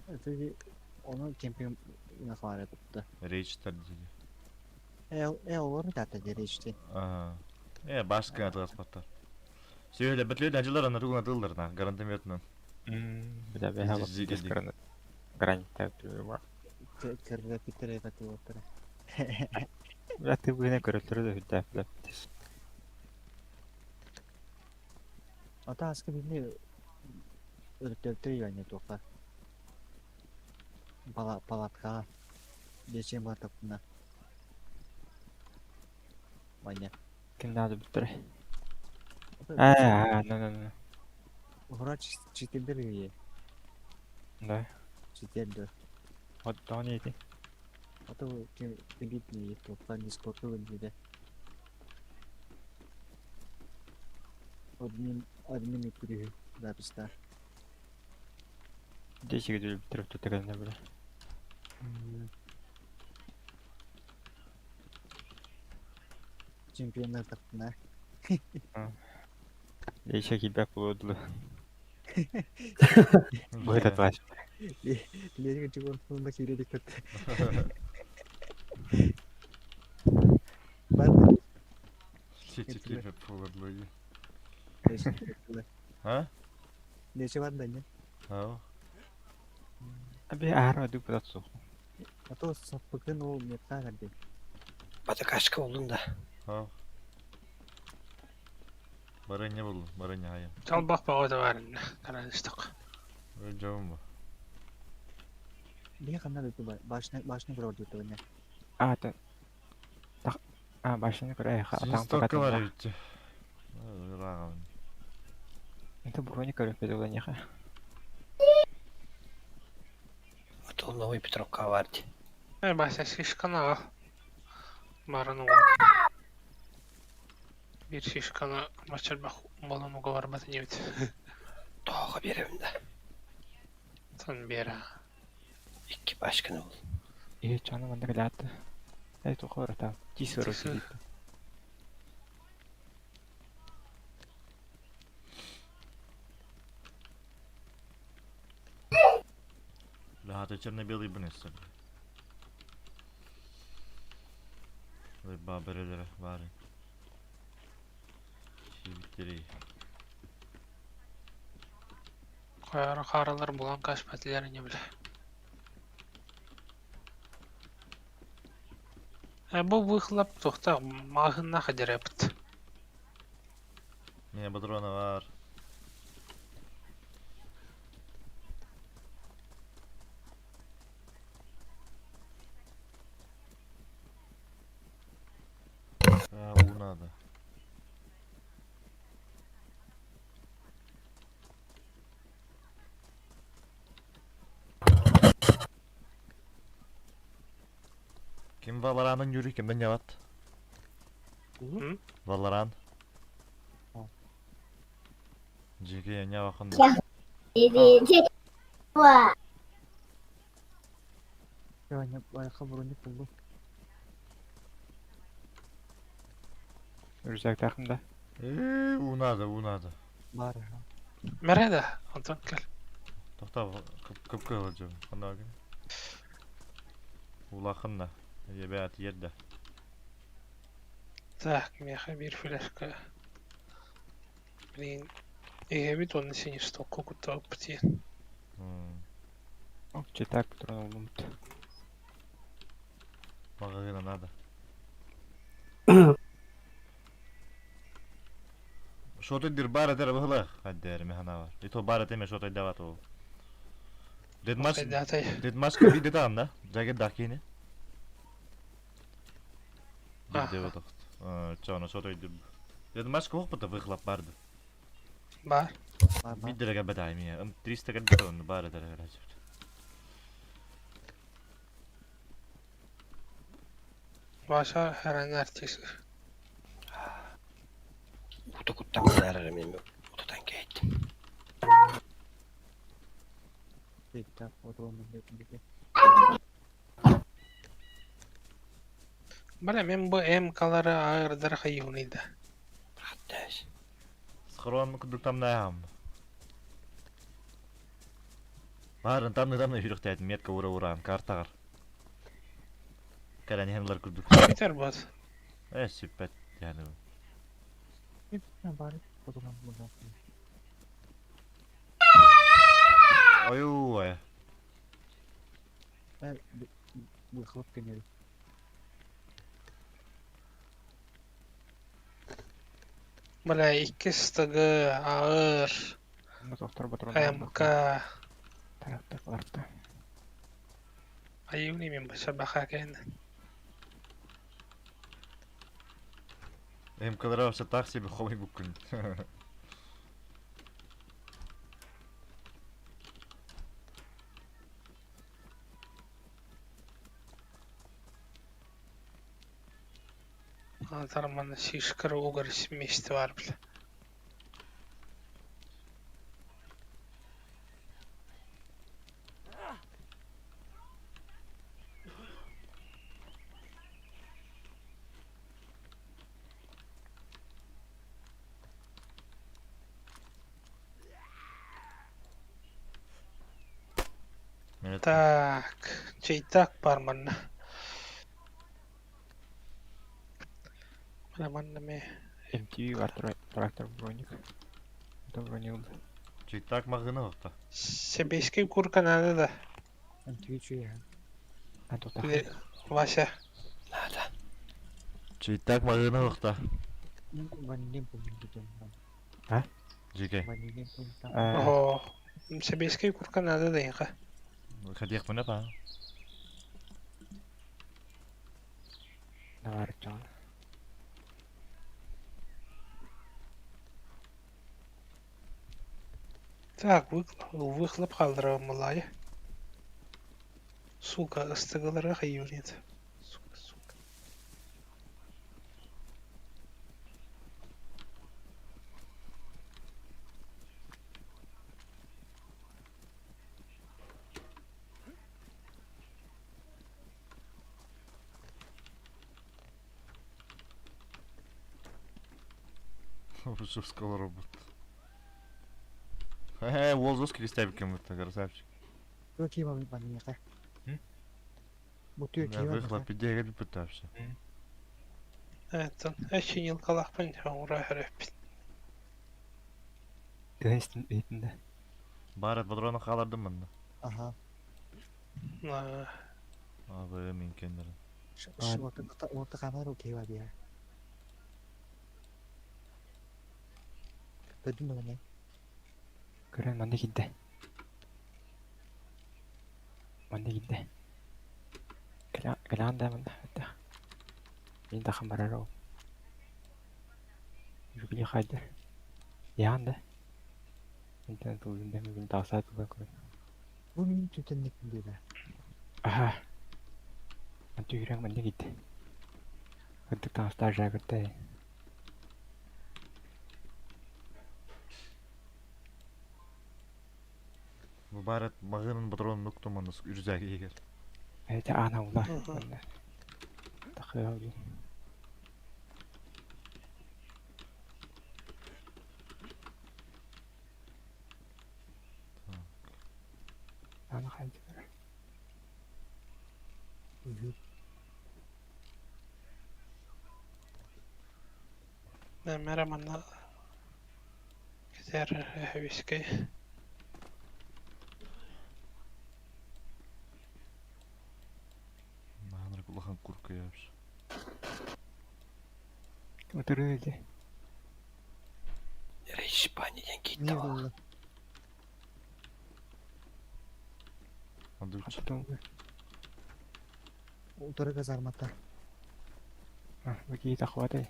A: Это оны кемпинг нахвар етті.
D: Рейчтер диде.
A: Э олор дата деречти.
D: Ага. Э, башка атыгаспаттар. Сөйле бөтле дажылар ана тугун атылдар на гранатометынан.
E: Бля, бэһэ
D: Зиги.
E: гранат. Гранита бар.
A: Кырда питер баты оттара.
E: Бля, ты бүгүнэ көрөлтөрө да үрдээх бля.
A: Ата аска бини өлөктөртөр яне тоқа. Пала палатка. Дечен бар тапна. Ваня.
E: Ким надо бүттөрө. Аа, на на на.
A: Врач читендер е.
E: Да.
A: Читендер.
E: Вот тони эти.
A: Ата кем бит не тоқа не спорту не Админ админ күрү записта.
E: Десиге дүл бүтүрүп түтөгөнө бля.
A: Чемпиондар тапна.
E: Лейша килбэк болодлу. Бу это тваш.
A: Лерге чугун фунда киредик көт. Бар.
D: Чечеки пуларлы. А?
A: Нече бар да не?
D: Ау.
E: Аби ара ду братсу.
A: А то саппыкын ол метка кәрді.
B: Батакашка болдун да.
D: Ау. Барыня был, барыня айым.
C: Жалбақ баға бар инна. Тараныстық.
D: Жабын ба.
A: Бе қандай өтті башына башына бір орды өтті
E: А, та. Так. А, башына көрө ха атаң
D: Жестокка бар битче. Рагам.
E: Это брони көрө педоланья.
B: Ото Новый Петровка бар ди.
C: Э, бася шишканы ал. Барын уға. Bir шишканы бачырбақ балын уға барбаты не бит.
B: Тоға беремин да.
C: Сан бера.
B: Икки башканы бол.
E: Э, чаны манда калаат. Э, тохор та. Тисөрө
C: Тисөр.
E: тиит.
D: Бля, черно-белый бнес. Ба берелere bari. Şibitteri.
C: Қайры қаралар булан кашпатилер не біле. Э, бу выхлап тоқта мағына қадерепт.
D: Не, патрона var. А, у надо. Kim Valorant'ın yürü kimden yavat?
C: Hı?
D: Valorant.
A: Ha.
D: JK ne bakın.
A: Ваня байқа броник болду.
E: Рюкзак тахымда.
D: Eee, у надо, у надо.
A: Бар.
C: Мереда, Антон кел.
D: Тоқта, кып кылы Қандай екен? Улақын да. Ебе ерді.
C: Так, меха bir флешка. Блин. Егебит оны сени стокку куттап бітен.
E: Ок, читак патрон болмут.
D: Мағағына надо. Шоты дир бара дер бахлах. Хаддер механа бар. Ито бара теме шоты дават ол. Дедмаш
C: Датай.
D: Дедмашка виде там, да? Жаге дакини.
C: Аха.
D: Дед деп Чоно шоты дир. Дедмашка оқпыты выхлап барды.
C: Бар.
A: Бар бар.
D: Биддерге бадай ми. Ым 300 кәдді оны бара дер гәләчеп.
C: Баша хәрән артист.
B: Ута куттан арарым Ототан кейттим.
A: Бекта отуын бекте.
C: Бля, мен бу М-калары ağırdır хайунида.
B: Рахатташ.
D: Схрон күдүк тамнаям. Барын тамны тамны хүрөхтәйт метка ура уран картагар. Кэлэн иһэн ылар курдук.
C: Питер бот.
D: Э, сүппэт диэн.
A: Бары потом буолар.
D: Ойуу, ой.
A: Выхлоп кенери.
C: Бля, иккис ТГ, АР,
E: Тохтор патрон.
C: МК.
E: Тарахтар барта.
C: Айыуни мен баша баха кэн.
D: МКлара вообще так себе хомый буккун.
C: Атарман шишкар угар вместе бар, бля. Так, чейтак бар манна. Мына манна ме.
E: МТВ бар трактор броник. Это бронил.
D: Чейтак магына охта.
C: Себейский курка надо да.
A: МТВ чуя.
E: А тут
C: Вася.
B: Надо.
D: Чейтак магына охта.
A: Ванилин помню.
E: А?
D: Жеке.
A: Ванилин помню.
C: О, себейский курка надо да инха.
D: Хотех мы па.
E: Давай, Джон.
C: Так, выхлоп халдыра малая. Сука, ыстыгылара хайюнит. Сука, сука.
D: Вышевского робот. Э, Волзовский крестябиком это красавчик.
A: Какие вам ванилин? Бутыр
D: Да,
A: кива.
D: выхлоп, идея пытался.
C: Это, эчинил калахпын, ура хөрөппит.
E: Тестин битінде.
D: Барат патрона халардым мында.
A: Ага.
D: Абы мен кендер.
A: Вот камеру кива бия. Бөдүн не?
E: Көрөн манда кидде. Манда кидде. Калаан да манда. Мен да хамарарау. Жүгілі қайды. Яғанда. Интернет тулында мүмкін тағса тула көрөн.
A: Бу мин түтенник биле.
E: Аха. Анту жүрәң манда кидде. Кырдык тағыстар жагыртай.
D: Бу барат магынын патронун уктум аны үрзәге егер.
E: Это ана ула. Тақы Ана қайды.
C: Мәрә манна кетер хәвискей.
D: Маханыр кулахан курка япш.
E: Отыры
B: Испания
A: Не
B: китта.
A: было.
D: Андыч.
E: Потом
A: Утыры казармата.
E: какие-то хватай.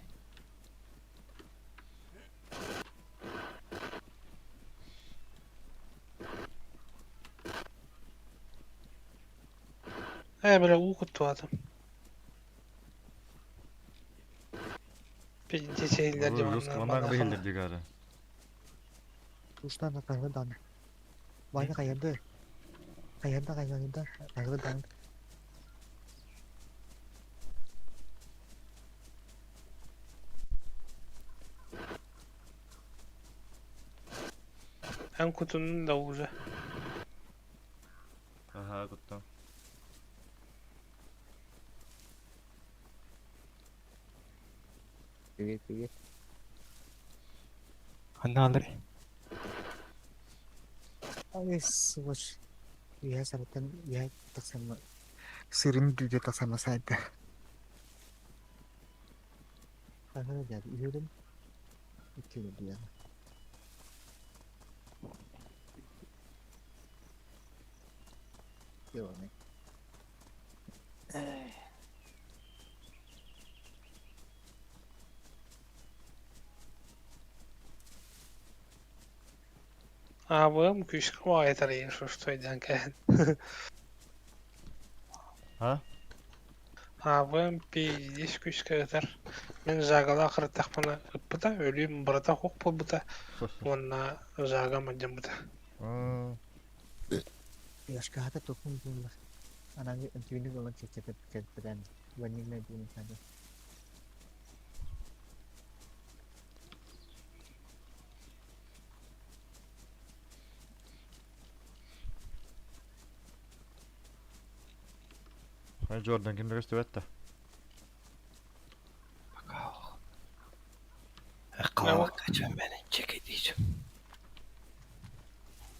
C: Э, бля, уу куттуатым. Пенсиялер
D: Маннан бехилдер дигары.
A: Уштан кайгы дан. Ваня каярды. Каярда кайгы кайгы дан.
C: Эн кутунун да уже.
D: Ага, куттам.
A: Привет, привет.
E: Ханна
A: Ай, сволочь. Я саратан, я тахсама. Сырын дүйде тахсама сайда. Ага, дяд, үйөрүм. Үткені дүйен. Ёбаный.
C: Аабыам күүскэ баҕайытарыйын шустуйдаан кэлэн.
D: А?
C: Аабыам пиздец күүскэ ытар. Мин Жагалаах ырыттахпына ыппыта, өлүүм барыта суох буолбута уонна Жагам алдьаммыта.
A: Яшкаһата токун буоллар. Ананы үнтүүнүк ылан чэпчэтеп кэлбитэн. Ванильная буолун
D: Хай Джордан ким көстүбэт да.
B: Калавакка чөмбәне чеке дейчүм.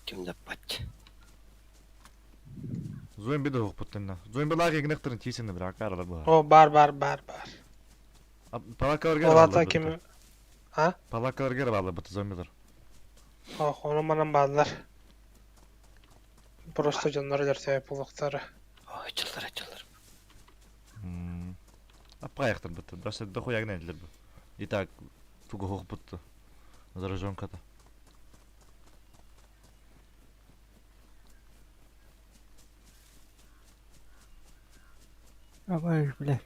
B: Ким да патч.
D: Зомби да хохпуттанна. Зомби лаги гнехтерин тисен бра каралар бу.
C: О бар бар бар бар.
D: Палакалар
C: Ол ата кими А?
D: Палакалар гера балы бут зомбилар.
C: Ох, ону манан бааллар. Просто дьоннор өлөртөйө булуктары.
B: Ачылар ачылар.
D: Аппаяктыр бут. Даже дохуя гнедлер бу. Итак, тугу хохпутtu. Зараженка-то.
E: Абай, бля.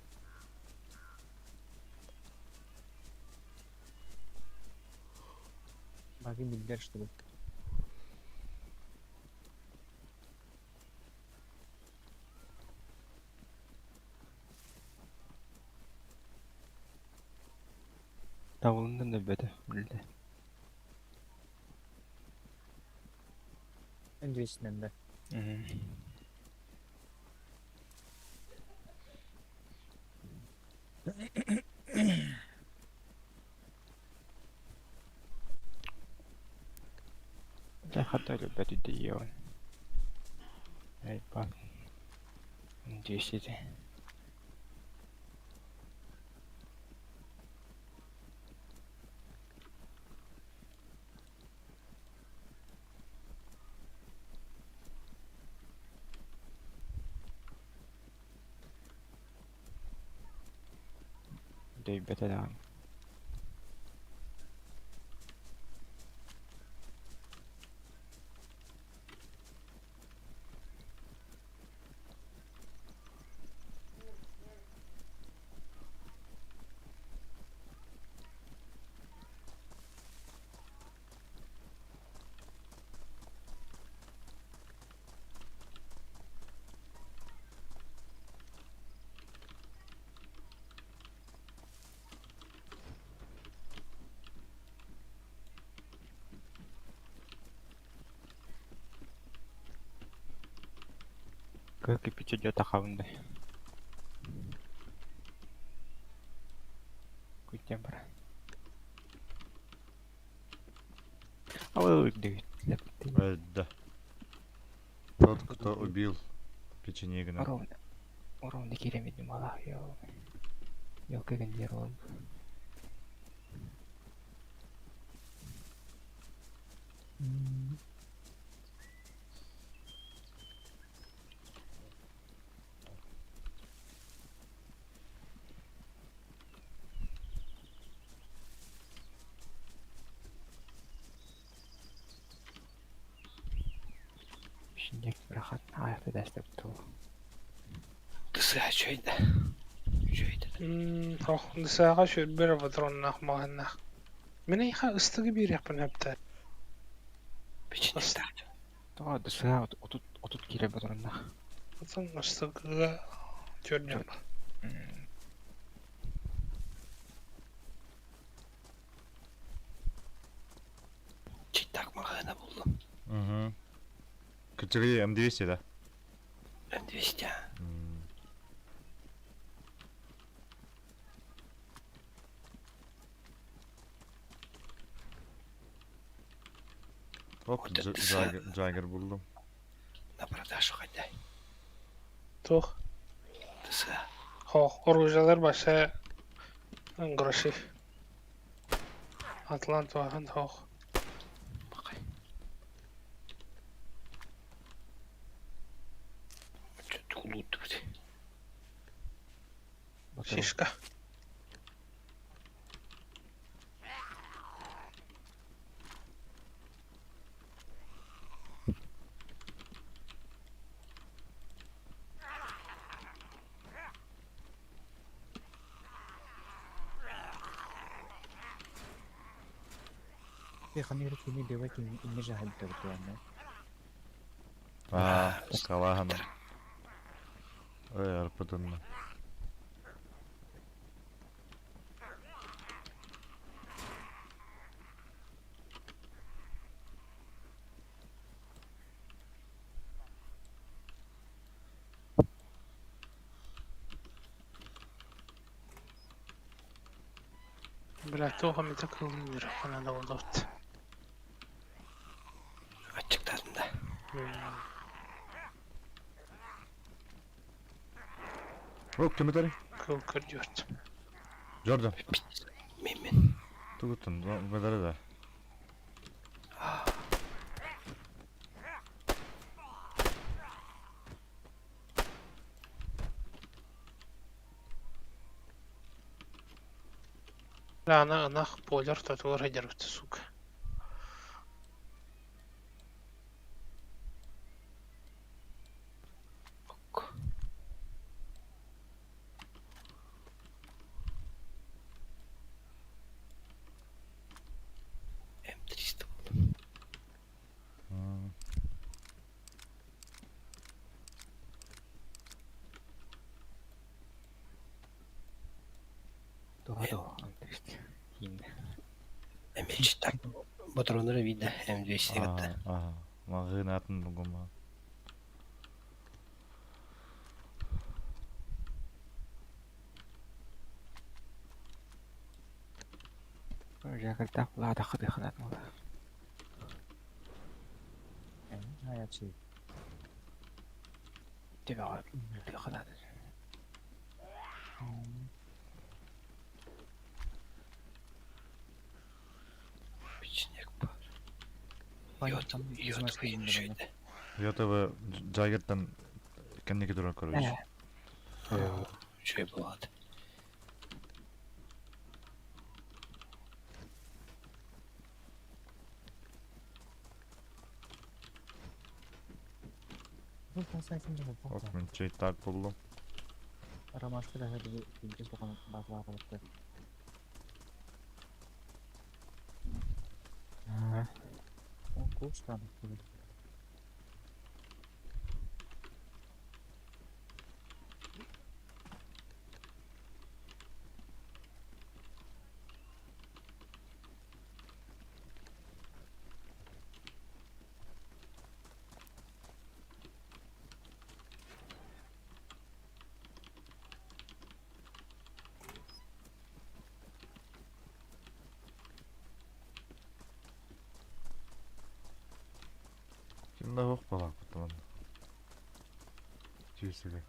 A: Баги билдер, что ли?
E: Давылынан да бөтө, билде.
A: Үндүесінен да.
E: Дьэ хата өлбөтү диэҕин. Эй, бак. Десять. Дөйбөтө даҕаны. Как и пиче тахабында. Күттен бар. Ой,
D: Да. Тот, кто убил печенегина.
E: Ровно. Ровно киремедим Аллах, я. Йокыгын жер ол. Шиндек рахат аяқты дәстеп ту.
B: Тысыга чөйдө. Чөйдө.
C: Ох, дысааҕа сүүрбэр патроннаах маҕаннаах. Мин эйиэхэ ыстыгы биэриэхпин сөптөөх.
B: Печенек
E: Тоҕо дысыга отут отут кире батырыннах.
C: Оттон ыстыгыга түөрдүм.
B: Читтак магана булдум.
D: Угу. Категория М200, да?
B: М200.
D: Оп, Джаггер буллум.
B: На продажу хаддай.
C: Туох?
B: Тыса.
C: Хоох, оружиелар баша гроши. Атлант туахан хоох.
B: Бакай. Чөттү
C: Шишка.
A: Ханыр кини дева кини инне жахал туана.
D: Аа, скалахан. Ой, арпытынна.
C: Бля, туох эмитэ кылын үрэххинэ да буолуот.
B: Аччыктаатым да.
D: Оп, ким этэрий?
C: Кыл көрдүөт.
D: Jordan.
B: Мен мен.
D: Тугуттун, бадары да.
C: Бля, аны ынах полер тотугар сылдьарбыт, сука.
B: Ок. М300 булдум.
E: Туха туох М300. Хииннэ.
B: Эмич так патроннары видно М200 кытта.
D: Ага, маҕыын атын бугума.
E: Жагырдаах булаатахха тыаханаат буолла.
A: Хаячи.
E: Төбөҕө тыаханаат.
B: Печенек бар. Йот, йот кыйын шөйдө.
D: Йотовы Джаггертан кэнники туран көрөбүт.
B: Үчүгэй буолаат.
D: Оп, мен чей так буллум.
A: Ромашка да хәдә туган базлары. Он курс там.
D: Ким да суох буолаахпыт манна. Түйсүгэ.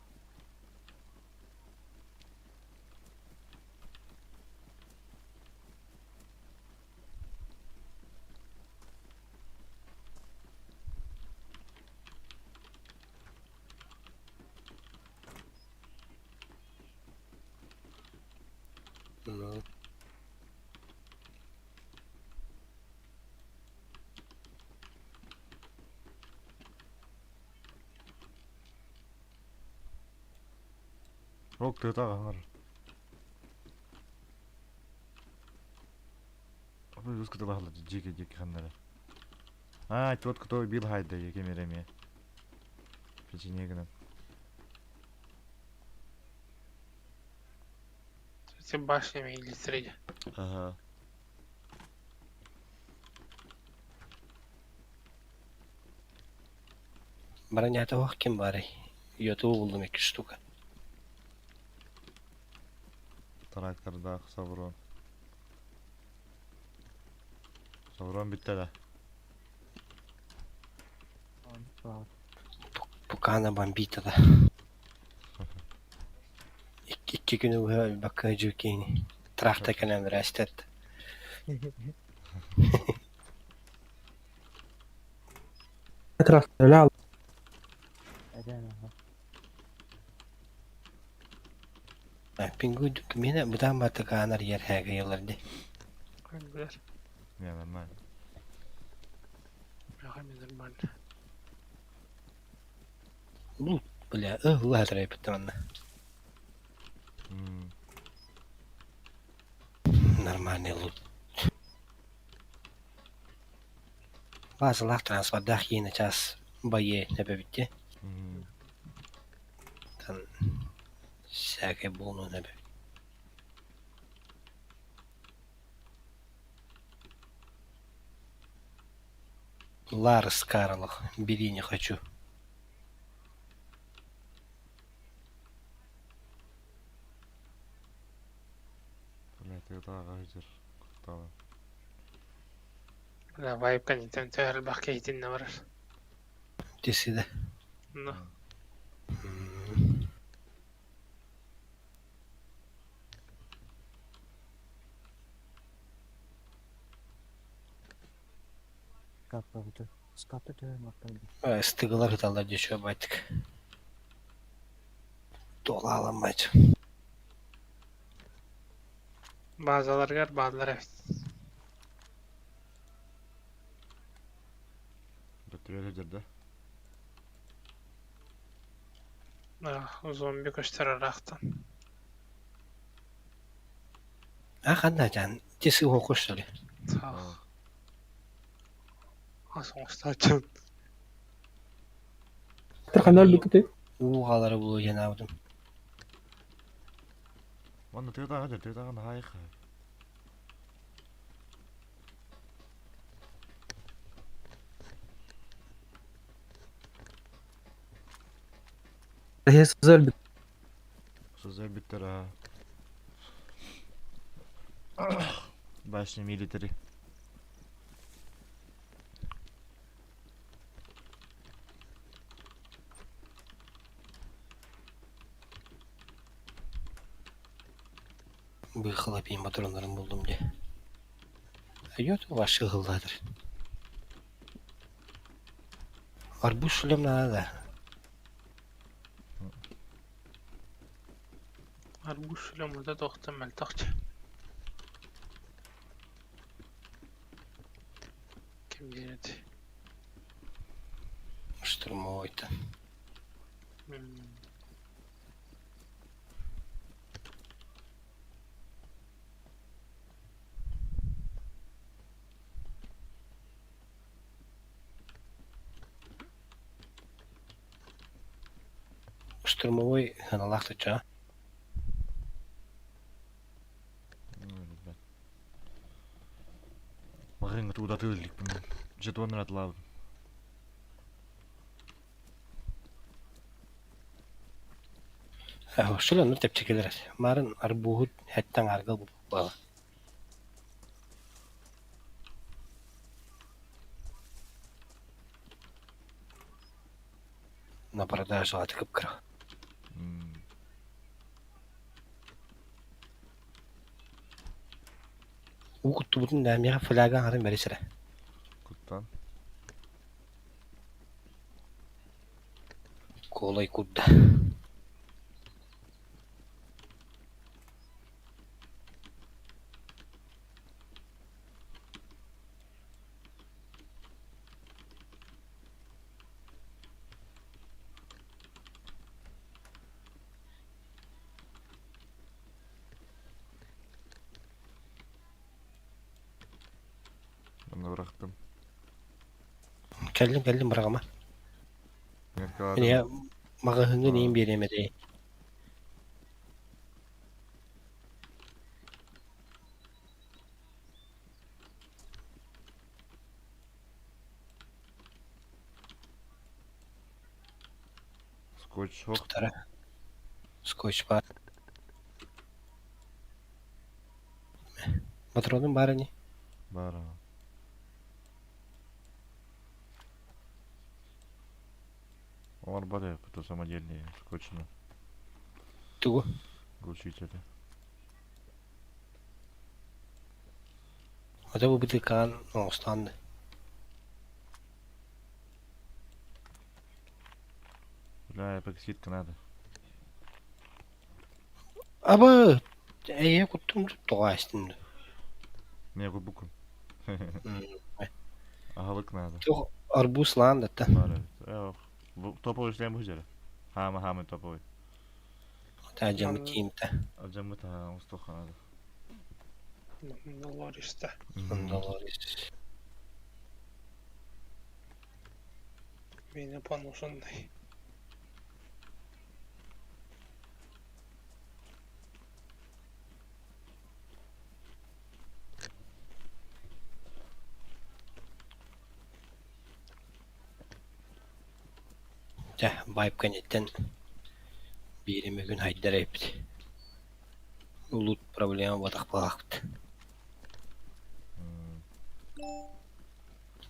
B: Ну,
D: Рок тыта хаҥар. Апы үс кытылаһалар дьиэки диэки ханнара. Аа, тот кто бил хайда кемереме. Печенье гынан.
C: Эти башнями или среди.
D: Ага.
B: Бронята ох ким барый. Йоту булдум эки штука.
D: Трактордаах Саврон. Саврон бүттэ да.
B: Пукана бомбит да. Икки күнү быһа өлбөккө дьүкиини. Трахта кэлэн рэстет.
F: Трактор
B: Пингу докумена бытаан баттакаанар ер хәгыйларды.
C: Билэр.
D: Не, нормально.
C: Бэҕэ нормально.
B: Ну, бля, ладрай манна. Нормальный лут. Базалаах транспордаах киинэ час байе нэбэбитти. Тан всякай буолуон эбит. Ларс Карлов, бери не хочу.
D: Блядь, это ағайдыр. Кутталы.
C: Бля, вайп кэнниттэн төһө элбэх киһитиннэ барар.
B: Тесиде.
C: Ну,
B: Стыгылар ыталлар дече байтык. Тола аламайт.
C: базаларыгар бааллар эбит.
D: Бөтүрө да.
C: Зомби көстөр ыраахтан.
B: А ханна жан теси хокуш что ли?
C: Таах. Ас оҥостооччун.
F: Ханар бүкүтэ.
B: Уугалары булу жанабытым.
D: Манна тыатааҕы дьэ, тыатааҕы наһаа айха.
F: Сызар бүк.
D: Сызар бүттэр аа. Башня милитари.
B: Быхала пиин патроннарын булдум де. Айот ваши гылладыр. Арбуз шлем надо.
C: Арбуз шлемыта тохтон мөлтөхчө. Ким диэн этэй?
B: Штурмовой-то. Штурмовой аналахтыча.
D: Мағын туда тылликпин. Жетоннар атлабын.
B: Шул онну тэпчекелер. Марын арбуһут хэттэн аргыл була. На продажу атыкып кыра. Уу куттубутун да миэхэ фляга арын бэрисэрэ.
D: Куттан.
B: Колай курда.
D: Онно бырахтым.
B: Кэллим кэллим бырагама.
D: Меркаладым.
B: Мин маҕаһыыҥҥа нэйин биэриэм этэ.
D: Скотч хох.
B: Туттара. Скотч баар. Патронум баар ини.
D: Баар. Оҥорбот эбиппит самодельные скучно.
B: Тугу?
D: Глушители.
B: Ата бу бытыкаан оҥостон
D: Бля, эпоксидка надо.
B: Аба эйэ куттум тоҕо астым
D: Не кубукун. Аһылык надо.
B: Туох арбуз лаан датта.
D: Бар эбит. Э, бу топовый шлем бу Хаама хаама топовый.
B: Таажамы тиимтэ.
D: Алдьаммыт устуохха надо.
C: Мандалориста.
B: Мандалорис.
C: Мені поношенный.
B: Дьэ, байып кэнниттэн биирим бүгүн хайдар эбит. Улут проблема буотах буолаахпыт.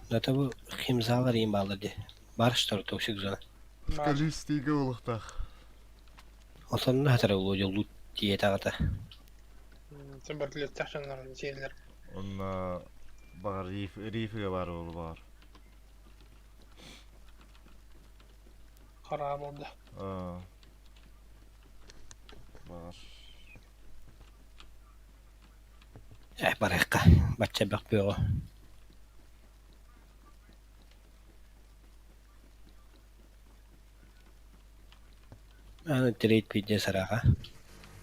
B: Зато бу химзалар иин бааллар дии. Бар что ли токсик зона?
D: Скалистыйга улахтаах.
B: Отонно хатара улуу дьоллуу тиийэ таҕата.
C: Бөртүлүөттэх дьоннорун сиэллэр.
D: Онно баҕар риф рифигэ баар буолу баҕар.
C: Хараа буолда.
D: Аа. Баҕар.
B: Э, барыахха. Бачча элбэх бөҕө. Аны трейд пиздец араха.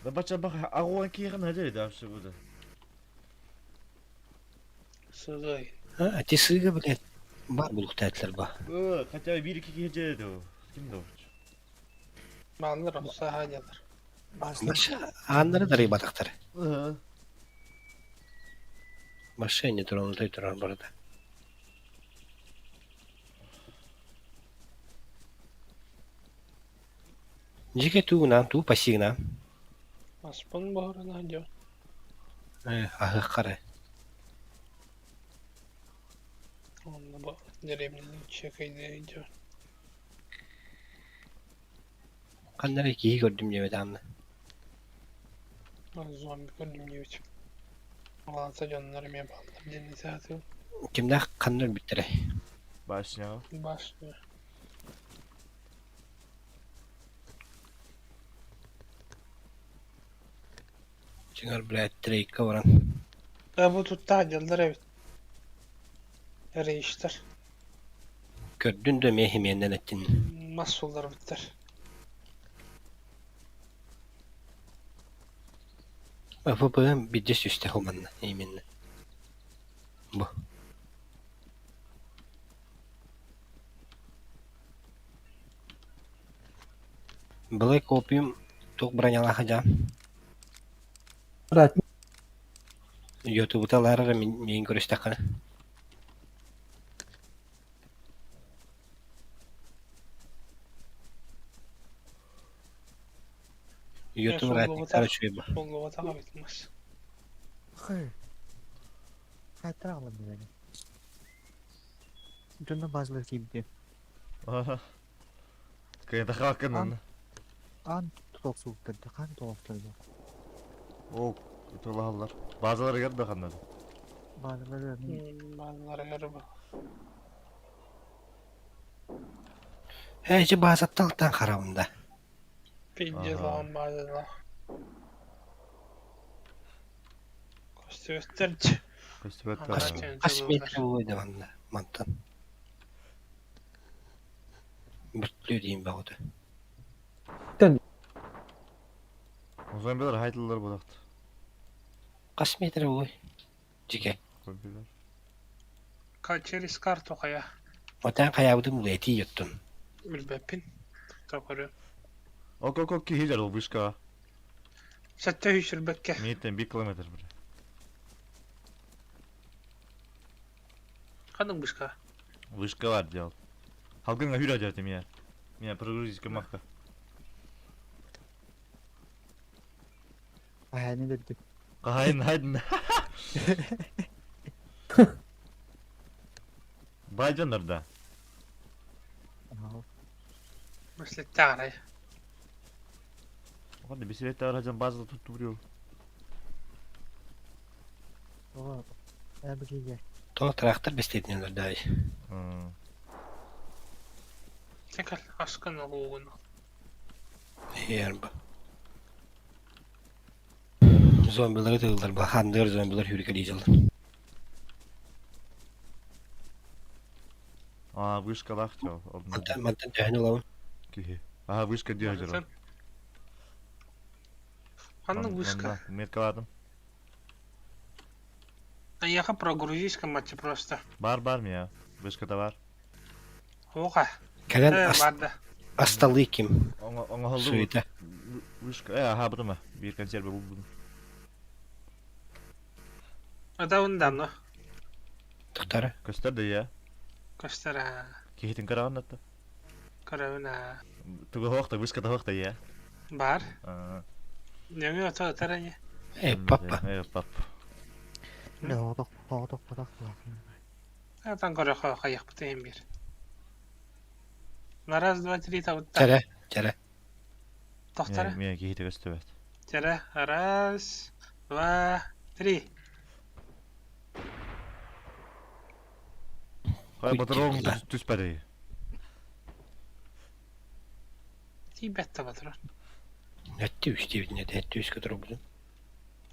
D: Да бачча бах аҕуан киэхин хадьар да вообще буде.
C: Сызай.
B: А, ти сыга, блядь, бар булуктаатылар ба.
D: Э, хотя бы биир икки киһи дьэ да Ким да
C: Бааллар саха дьалар.
B: Маша, ааннары дарыйбатахтар. Машине туранутай турар барда. Дьике туугунаан туу пассигнаан.
C: Аспын буһарына дьон.
B: Э, аһыаххара.
C: Онно бу деревняны чекайдыы дьон.
B: Ханна эрэ киһи көрдүм диэбит Анна.
C: Зомби көрдүм диэбит. Алаанса дьоннор эмиэ бааллар диэн этэ
B: Кимнээх ханна өлбүттэрэй?
D: Башня.
C: Башня.
B: Дьиҥэр, блядь, трейкка баран.
C: Э, бу туттаах дьаллар эбит. Рейштер.
B: Көрдүн да эмиэ химиэннэн эттин.
C: Мас сулларбыттар.
B: ФПМ биирдэ сүстэ хуманна именно. Бу. Black Opium туох бронялаах дьаам?
F: Брат,
B: Ютубута эрэ миин көрүстэххинэ. Ютуб ратниктар үчүгэй бу.
C: Суллубатах эбит мас.
A: Хы. Хайтар аҕалан билэбин. Дьонно базалар киирдэ.
D: Кайдахакынан.
A: Аан туохсуктарда, хаан туохтарда.
D: О, тулаһаллар. Базаларыгар да ханнады.
A: Базалары
C: Базаларыгар бу.
B: Ээ, ити базаттан харабын да.
C: Пиздец лаҕан базалар. Көстүбэттэр
D: Көстүбэттэр.
B: Хас метр буолуой да манна мантан. Бөртлүү диин баҕата.
D: Зомбилар хайтылар булакт.
B: Хас метр буолуой? Дьике.
D: Зомбилар.
C: Через карту хайа.
B: Отан хайаабытын булуй этии оттун.
C: Билбэппин. Токору.
D: Ок ок ок киһи жарыл вышка.
C: Сэттэ үсүрбэккэ.
D: Миттен 1 километр бир.
C: Ханнык бышка?
D: Вышка бар дел. Халгынга хүрэ жарты меня. Меня прогрузить махка.
A: Хаһааны бердим.
D: Кахайын хайдын. Байжандар да.
C: Бэслэттэ
D: Оҕо бисилетте арачан база туттуруyor.
A: О, эбигиге.
B: Тоҕо трактор бэстиэтинэн олордой.
C: Текал аскын олугун.
B: Ерба. Зомбилары тыыллар, бахандыр зомбилар хүркэлии дьаллар.
D: Аа, вышкалаах чал.
B: Мантан мантан төһөн ылабын?
D: Киһи. Аа, вышка диэ дьоро.
C: Ханна вышка?
D: Меткаладым.
C: Аяха прогрузись матча просто.
D: Бар бар мия. Вышката бар.
C: Оха.
B: Кэлэн
C: Барда.
B: асталыы ким?
D: Оҥоһоллу.
B: Суета.
D: Вышка. Э, аха бутума. Биир консервы булбудум.
C: Ата ундан
B: Тохтара.
D: Көстөр да я.
C: Көстөр.
D: Киһитин караҕын атта.
C: Көрөбүн.
D: Тугу хоохта, вышката хоохта я.
C: Бар. Нөҥү ото ытар ини.
B: Э, папа.
D: Э, папа.
A: Бля, оҕотох, оҕотох, потох.
C: Атан көрө хайахпыт иһин бир. На раз, два, три табытта.
B: Чэрэ, чэрэ.
C: Тохтара.
D: Мия киһите көстүбэт.
C: Чэрэ. Раз, два, три.
D: Хай батырон түспәди.
C: Тиийбэт да батырар.
B: Әтті үш дейбітін еді, әтті үш көтір бұдым.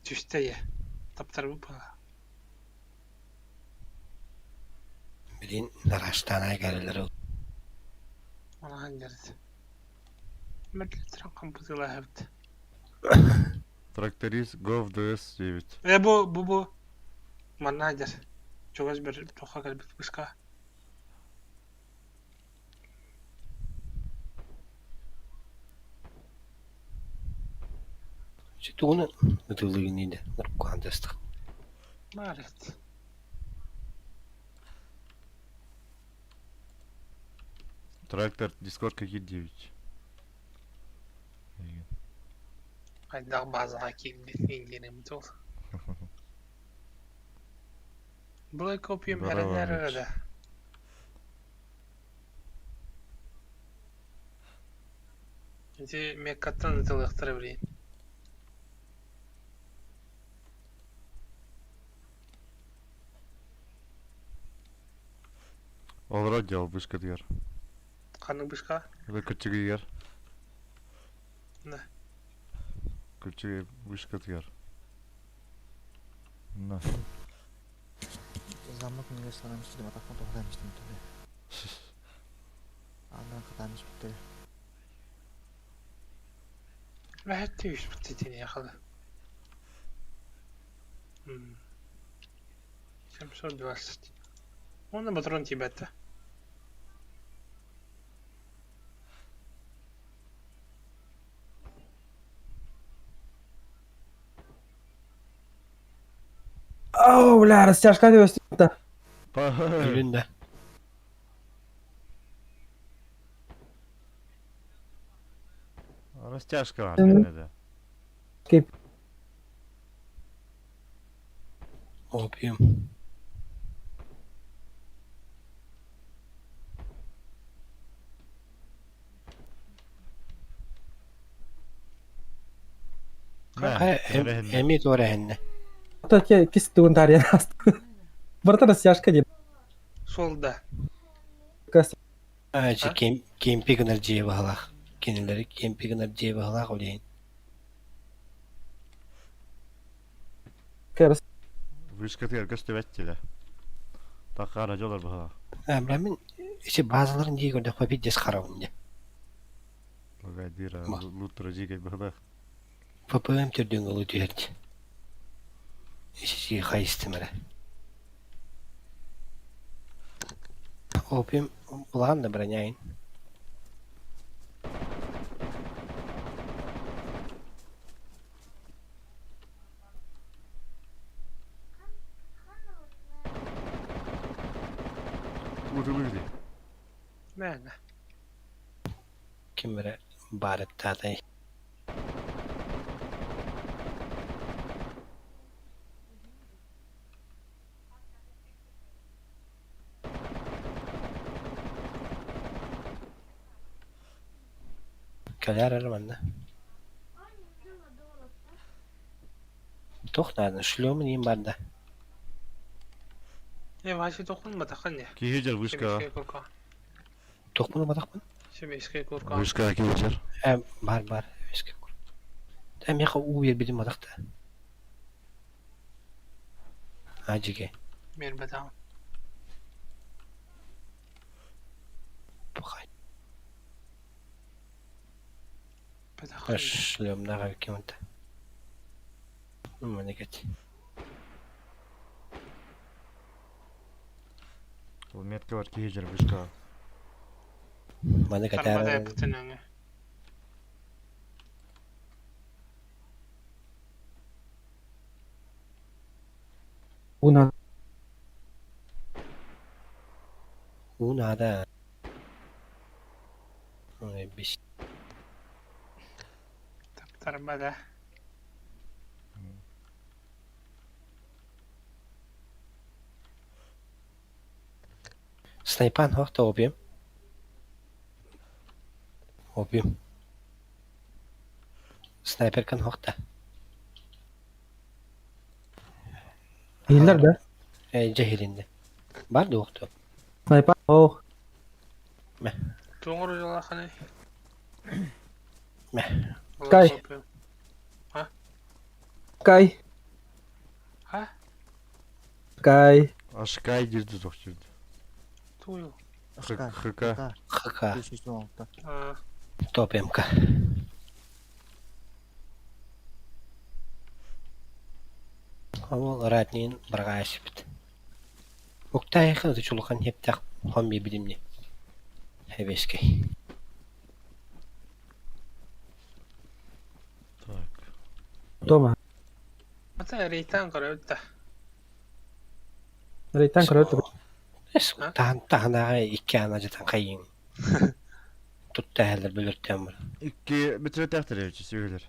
C: Түстэ я. Таптар бу бала.
B: Билин нараштана кәрелер ол.
C: Онахан дерт. Мэтлерин компьютерлар хэвт.
D: Тракторист Gov DS 9.
C: Э бу бу бу. Манна дер. Чугас бер тоха кэлбит быска.
B: Тугуну ытылыгын иде. Нұрқуандастық.
C: Марет.
D: Трактор Discord какие 9.
C: Хайдах базаға киирдин тол. Black Opium
D: Браво,
C: эрэнэр
D: Мич.
C: эрэ. Ити меккаттан ытылыктара билин.
D: Олорор дел вышка дигер.
C: Ханнык бышка?
D: Это күчүгер.
C: На.
D: Күчүгер вышка дигер. На.
A: Замок нөҥүө саҕан истим, атахпын тоһутан истим түбэ. Аанынан хатаан испиттэрэ.
C: Бэхэтти үспүт титини яхалы. 720. Оны патрон тибетте.
F: Ау, бля, растяжка деп
B: Өлін да.
D: Растяжка бар да.
B: Опиум. Эми туора хэннэ.
F: Та кис тугун тарьян асты. Барта растяжка деп.
C: Солда.
F: Кас
B: Ачы кемпи гынар жие баһалаах. Кинилери кемпи гынар жие баһалаах олейин.
F: кэрс.
D: Вышка дигер көстүбэт тиле. Такара жолар баха.
B: Бра мен ичи базаларын жие көрдөх па пиздец харабын де.
D: Лагайдира
B: Ма.
D: лутра жигей баха.
B: ППМ түрден олу түһэрди. Ичи жие хайыстым эрэ. Опиум улахан да броняйын.
D: Утулуйди.
C: Мэнэ.
B: Ким эрэ барыттаатай. Кэлээр эрэ манна. Туох наада, шлемын иин бар да.
C: Э, Вася тохун батахан не.
D: Киһи дьэр вышка.
C: Семейская курка.
B: Туохпун батахпын?
C: Семейская курка.
D: Вышка киһи дьэр.
B: Э, бар бар. Өскө кур. Э, миэхэ уу биэрбитин батах да. А, дьигэ.
C: Мер батахан.
B: Пухай.
C: Батахан.
B: Шлемнаах эбиккин Маны кэт.
D: Ол метка бар киһи дьэр вышка.
B: Маны
C: Тарбата
B: кэтээр.
C: эппитин өҥө.
F: Уна
B: Уу наада. Ой, бис.
C: Тарбата.
B: Снайпан хохта опиум. Опиум. Снайперкан хохта.
F: Хиллер да.
B: Э, дьэ иһилиннэ. Бар да уохту.
F: Снайпер. Ох.
C: Туоҥор дьалаханы.
B: Мэ.
F: Кай. Кай.
C: Ха?
F: Кай.
D: Ашкай дирди тох дирди.
C: Туйу.
A: Ашка.
D: ХК.
B: ХК.
A: 516.
C: А,
B: Топ МК. Ол ратнин баргаашпит. Уктайхан чулухан хептах хон билимни. Хебескей.
D: Так.
F: Тома.
C: Ата рейтан көрөбүт да.
F: Рейтан көрөт.
B: Эс тахан таханага икки ана жатан кайын. Тутта хәлер бөлөртәм бар.
D: Икки бүтүрөтәхтер эбичи сүйгүлөр.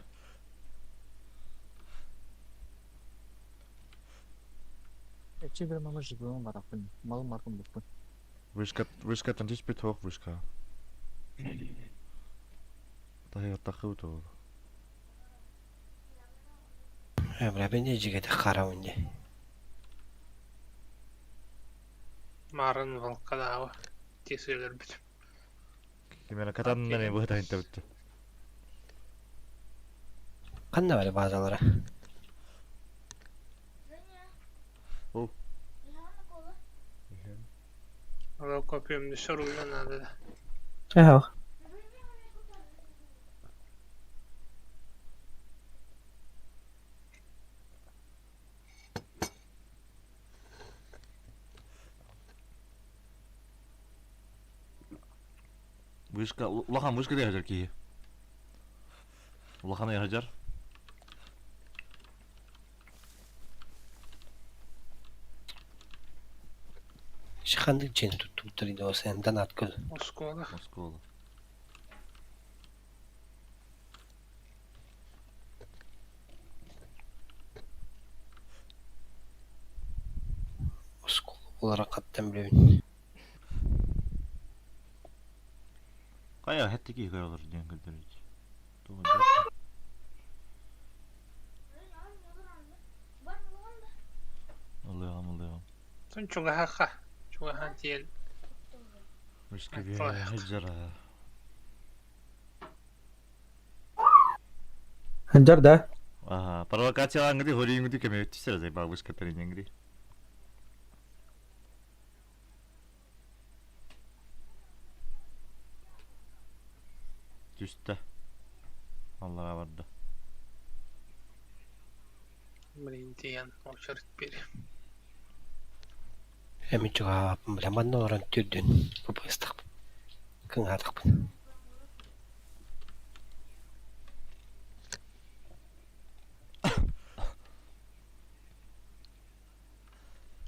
A: Эчи бир мама жигуун бараппын. Малым маркын буппун.
D: Вышка вышкаттан түспүт хоох вышка. Тахыга тахы то.
B: Бра бен жигете карауынде.
C: Марын волкадауы. Тесүлөр бүт.
D: Кимена катаннан эми быта инте бүттү.
B: Канна бар базалара.
H: Женя.
D: Оу.
H: Лиана кола.
C: Ол копиумду соруйна надо да.
F: Эхо.
D: Вышка улахан вышка дия хажар киһи. Улахан хажар.
B: Шихандык жен туттуктар иде осен данат көл.
C: Оскола.
D: Москва.
B: Оскол olarak каттан билебин.
D: Кая хэтти киһи көрөлөр диэн көрдөрүч.
H: Женя, бар болгон да.
D: Ылыгам ылыгам.
C: Тун чугаха. Чугахан тиен.
D: Вышка
C: Ой.
D: хажара.
F: Ханжар да.
D: Ага, провокациялаңгы хориңгы кеме өттүсөр зайба вышка теринеңги. Түстэ. Аллара барды.
C: Блин, тиен. Очередь бери.
B: Эми чугааппын биле манна олорон түрдүн пупыстакпын. Кыңаатакпын.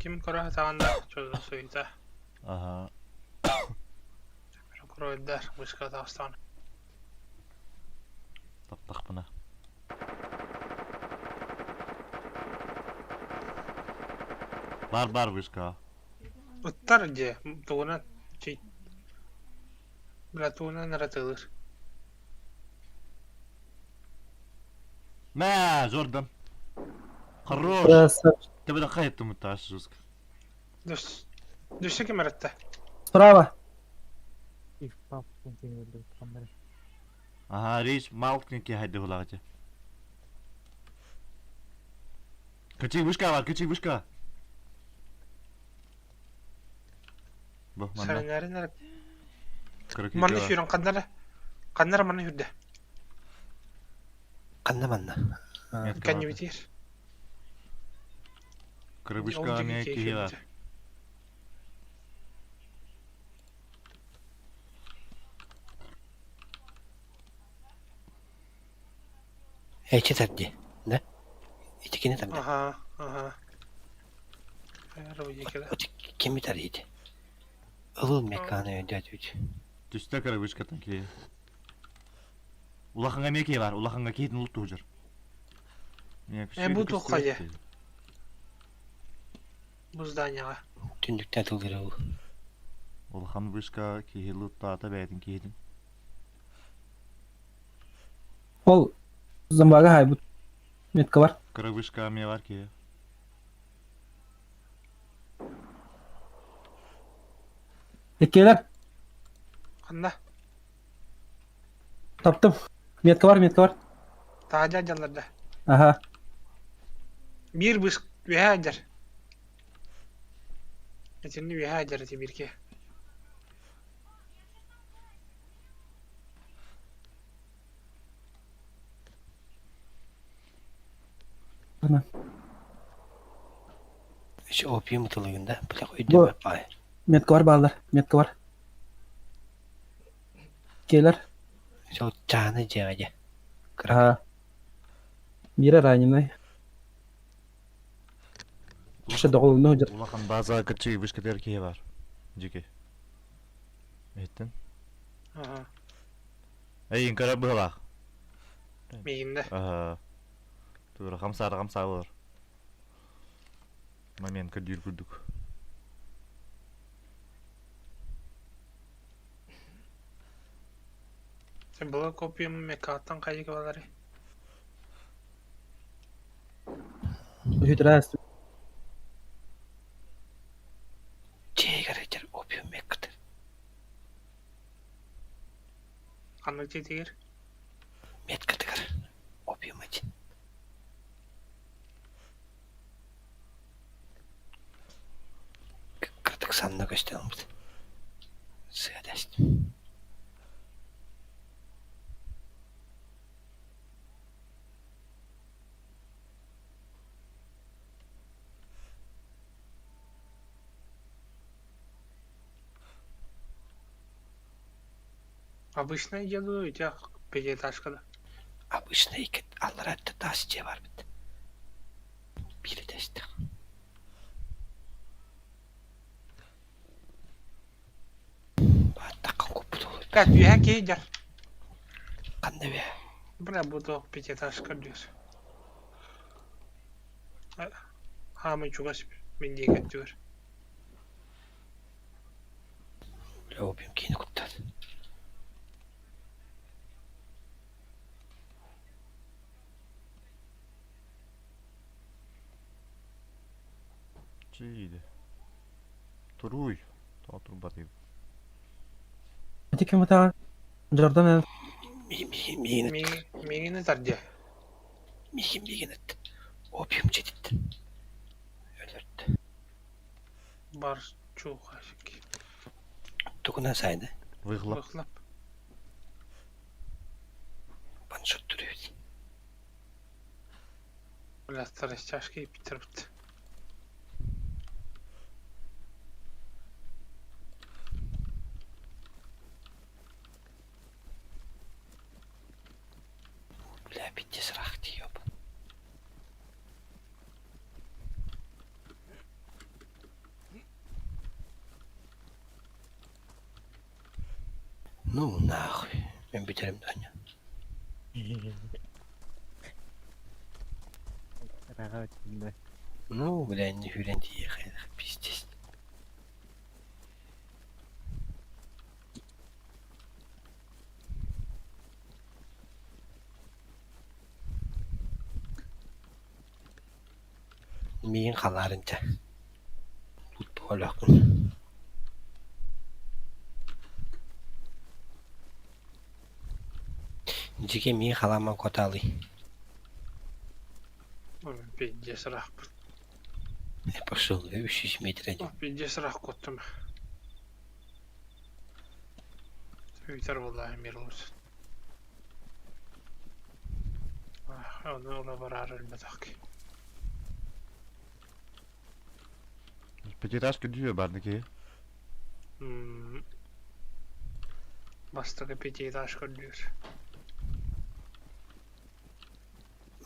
C: Ким көрө тағанда чозу суйта.
D: Ага.
C: Көрөйдөр вышка тагыстан.
D: Таптакпына. Бар бар вышка.
C: Ыттар же тугунан чей. Бля тугунан ратылыр.
D: Мэ, Жордан. Хорош.
F: Красавчик.
D: Ты бы хайттым таш жестко.
C: Дүші кім ырытты?
F: Справа.
D: Ага, речь малкники хайды хулагачы. Кычык вышка бар, кычык вышка. Бу, манна.
C: Сәрінәрін әріп. Манна сүүрэн ханнара ханнара манна сүүрдэ.
B: Ханна манна?
C: Кэннибитигэр.
D: Кырыбышка эмиэ киһи бар.
B: Эчи тарди, да? Итикини тарди.
C: Аха, аха.
B: Кими тарди? Ылыл меканы өйдөтүт.
D: Түстэ кырыбышкатын киһи. Улаханга эмиэ киһи бар, улаханга киһитин улуттуу сылдьар.
C: Э, бу туохха дьэ? Бу зданияҕа.
B: Түннүктэн тыллыра ол.
D: Улахан вышка киһи луттаата бэйэтин киһитин.
F: Ол зомбага хайбыт. Метка бар.
D: Кыра вышка эмиэ бар киһи.
F: Иккиэлэр.
C: Ханна?
F: Таптым. Метка бар, метка бар.
C: Таһырдьа дьалларда.
F: Аха.
C: Биир быс үөһээ дьар. Итинни үөһээ дьар ити бииргэ.
B: Еще опиум тылыгында, бля, өйдөбөт баай.
F: Метка бар баалар, метка бар. Келер.
B: Сол чааны дьиэҕэ дьэ.
F: Аха. Биирэ раненый. Еще доҕолунна сылдьар.
D: Улахан база кыччыы вышкатыгар киһи бар. Дьики. Иһиттин?
C: Аха.
D: Эйин кыра быһалаах.
C: Миигин да.
D: Аха. Тура хамсаары хамсаа болар. Момент көрдүүр курдук.
C: Была копия мекаттан хайык балары.
F: Үтүрээс.
B: Дьиэгэр этэр опиум меккатыр.
C: Ханнык дьиэтигэр?
B: Меткатыгар опиум этин. Кыратык санна көстөн ылбыт. Сыа дэстим.
C: Обычно еду, у тебя пятиэтажка да.
B: Обычно икки аллара өттө таас дьиэ бар эбит. Биир дэстих. Бааттахха куппут олуйбут.
C: Так, үөһэ киһи дьар.
B: Ханна үөһэ?
C: Бля, буду пятиэтажка диир. Хаамай чугас мин диэки өттүгэр.
B: Бля, опиум киини куттаат.
D: Чииди. Туруй. Тоҕо турбатый?
F: Ити ким ытаҕа? Джордан эн
B: Миигин
C: Миигин ытар диэ.
B: Миигин миигин ыт. Опиум дьиэтиттэн. Өлөрдө.
C: Бар чуухашик.
B: Тугунан сайда?
D: Выхлоп.
C: Выхлоп.
B: Ваншот түрүбүт.
C: Бля, растяжки питербит.
B: Бля, пиздец рахти, ёбан. Ну нахуй. Мен бүтэрим Таня. Ну, бля, не хүрэн тиийэхэ, пиздец. Миигин халаарын чэ, өлөхпүн Дьиги миигин халааман куотаалый
C: Пиздец ыраахпыт.
B: Пошел, 300 метров.
C: Пиздец ыраах куоттум. Үтэр буоллаҕа мир олус. Ону ыла бараары өлбөтөх киһи.
D: Пятиэтажка дьиэ баар киһи.
C: Бастакы пятиэтаж көрдүүр.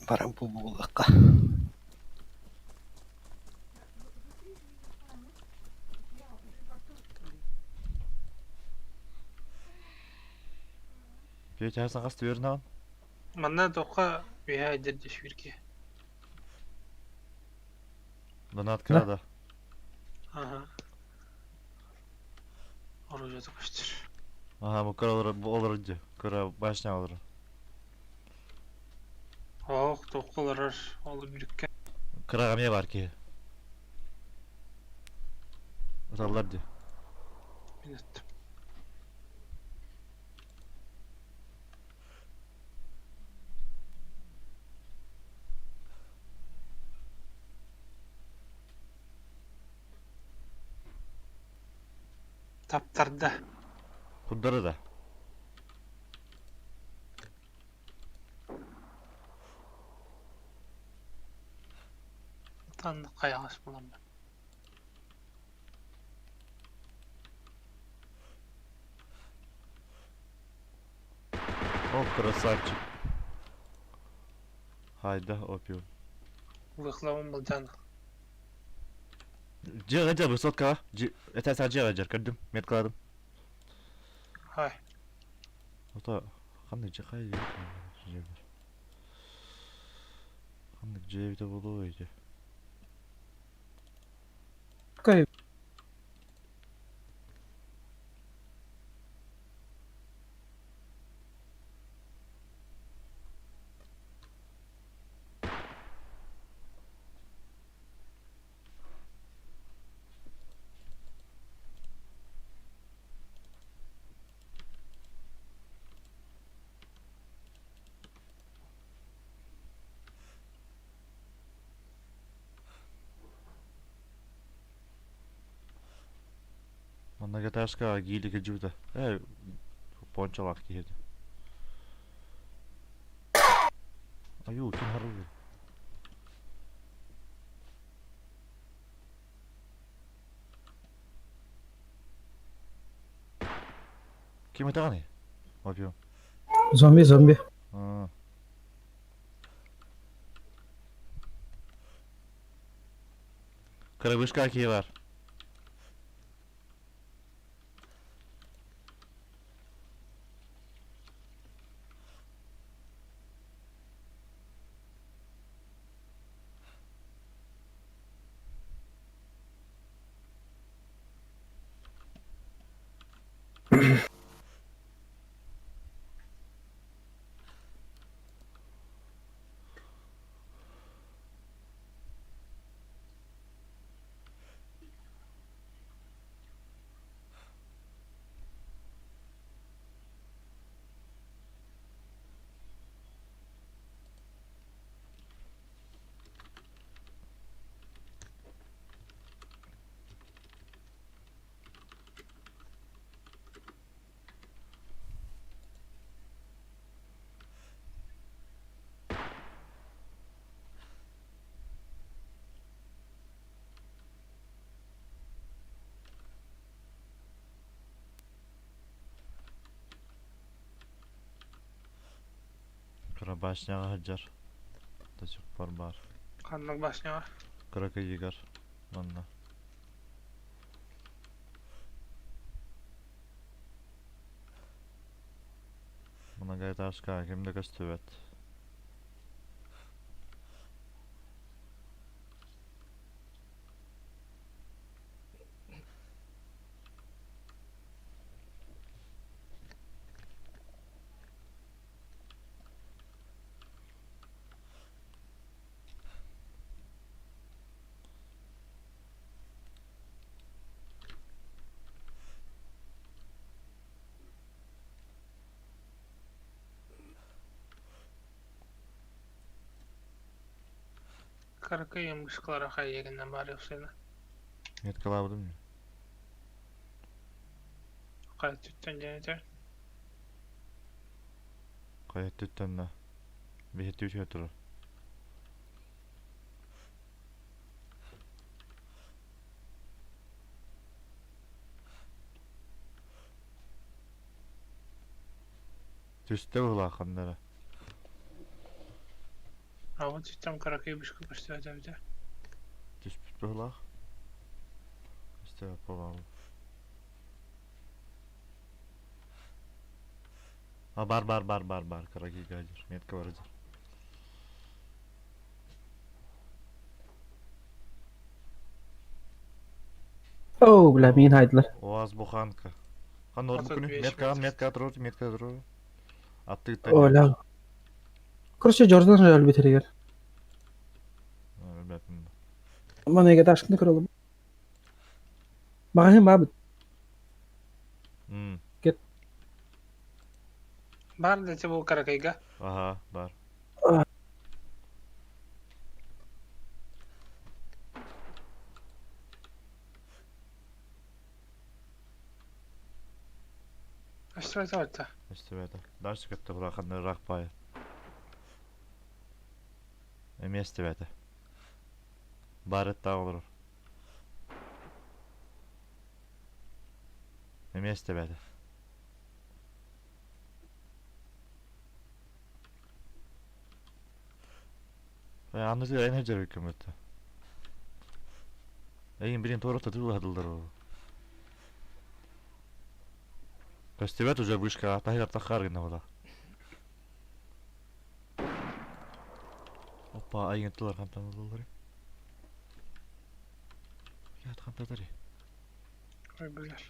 B: Баран буоллахха.
D: Петя саҥас түөрнаан.
C: Манна тоққа үһэ дьэрдэ сүүрке.
D: Донат кыра да.
C: Ага. Оружие көстөр.
D: Ага, бу кыра олорор, бу олорор дьэ. Кыра башня олорор.
C: Ох, тоққа олорор, ол бүрүккэ.
D: Кыраҕа эмиэ баар киһи. Ыталлар дии.
C: Мин ыттым. Таптарда.
D: Курдары да.
C: Таннык хайаҕас буламмын.
D: О, красавчик. Хайда, опиум.
C: Выхлабын былдьаан.
D: Дьиэҕэ дьэ высоткаҕа. Этээс дьиэҕэ дьэр көрдүм, меткаладым.
C: Хай.
D: Ото ханнык дьиэ хай дьиэ Ханнык дьиэ эбитэ буолуой ити?
F: Кай
D: Многоэтажка гиили килдьибитэ. Ээ, пончалаах киһи этэ. Айуу, ким харылый? Ким ытаҕыный? Опиум.
F: Зомби, зомби.
D: Аа. Кырабышка киһи бар. Кыра башняҕа сылдьар. До сих пор баар.
C: Ханнык башняҕа?
D: Кыра кыйыгар. Манна. Многоэтажка ким да көстүбэт.
C: Кыракый мышкалара хайыгынан баар өхсөнө.
D: Меткалаабытым дии.
C: Хайа өттүттэн диэн этэр.
D: Хайа өттүттэн да. Биһиттии үчүгэй турар. Түстэ быһыылаах ханна эрэ.
C: Аҕабыт өттүттэн кыракый мышка көстүбэтэ эбитэ.
D: Түспүт быһыылаах. Истэ по-моему. А бар бар бар бар бар кыракый гаджет. Метка бар дьэр.
F: Оо, бля, миигин хаайдылар.
D: УАЗ буханка. Ханна
C: Отут
D: орбуккуну?
C: беш
D: Метка
C: метр.
D: метка турur, метка турur. Аттыгыттан
F: Оля. Короче, Джордан же өлбүт эригэр.
D: Өлбөппүн.
F: Маны эгэ ташкын көрөлүм. Маҕаһыын баабыт. Кет.
C: Баар да бу кыракыйга.
D: Ага, бар.
C: Өстүбэтэ
D: Өстүбэтэ. Дальше көттө була ханна ыраах баайы. Эмиэ өстүбэтэ. Баар ыттаах олорор. Эмиэ өстүбэтэ. Аны эн сылдьар көмөттө. Эйин билин туора татыылаһадылар ол. Көстүбэт уже вышка, таһыгар таххар гына була. Опа, айгын тылар хамтанылар. Ят хамтатар.
C: Ой, билэр.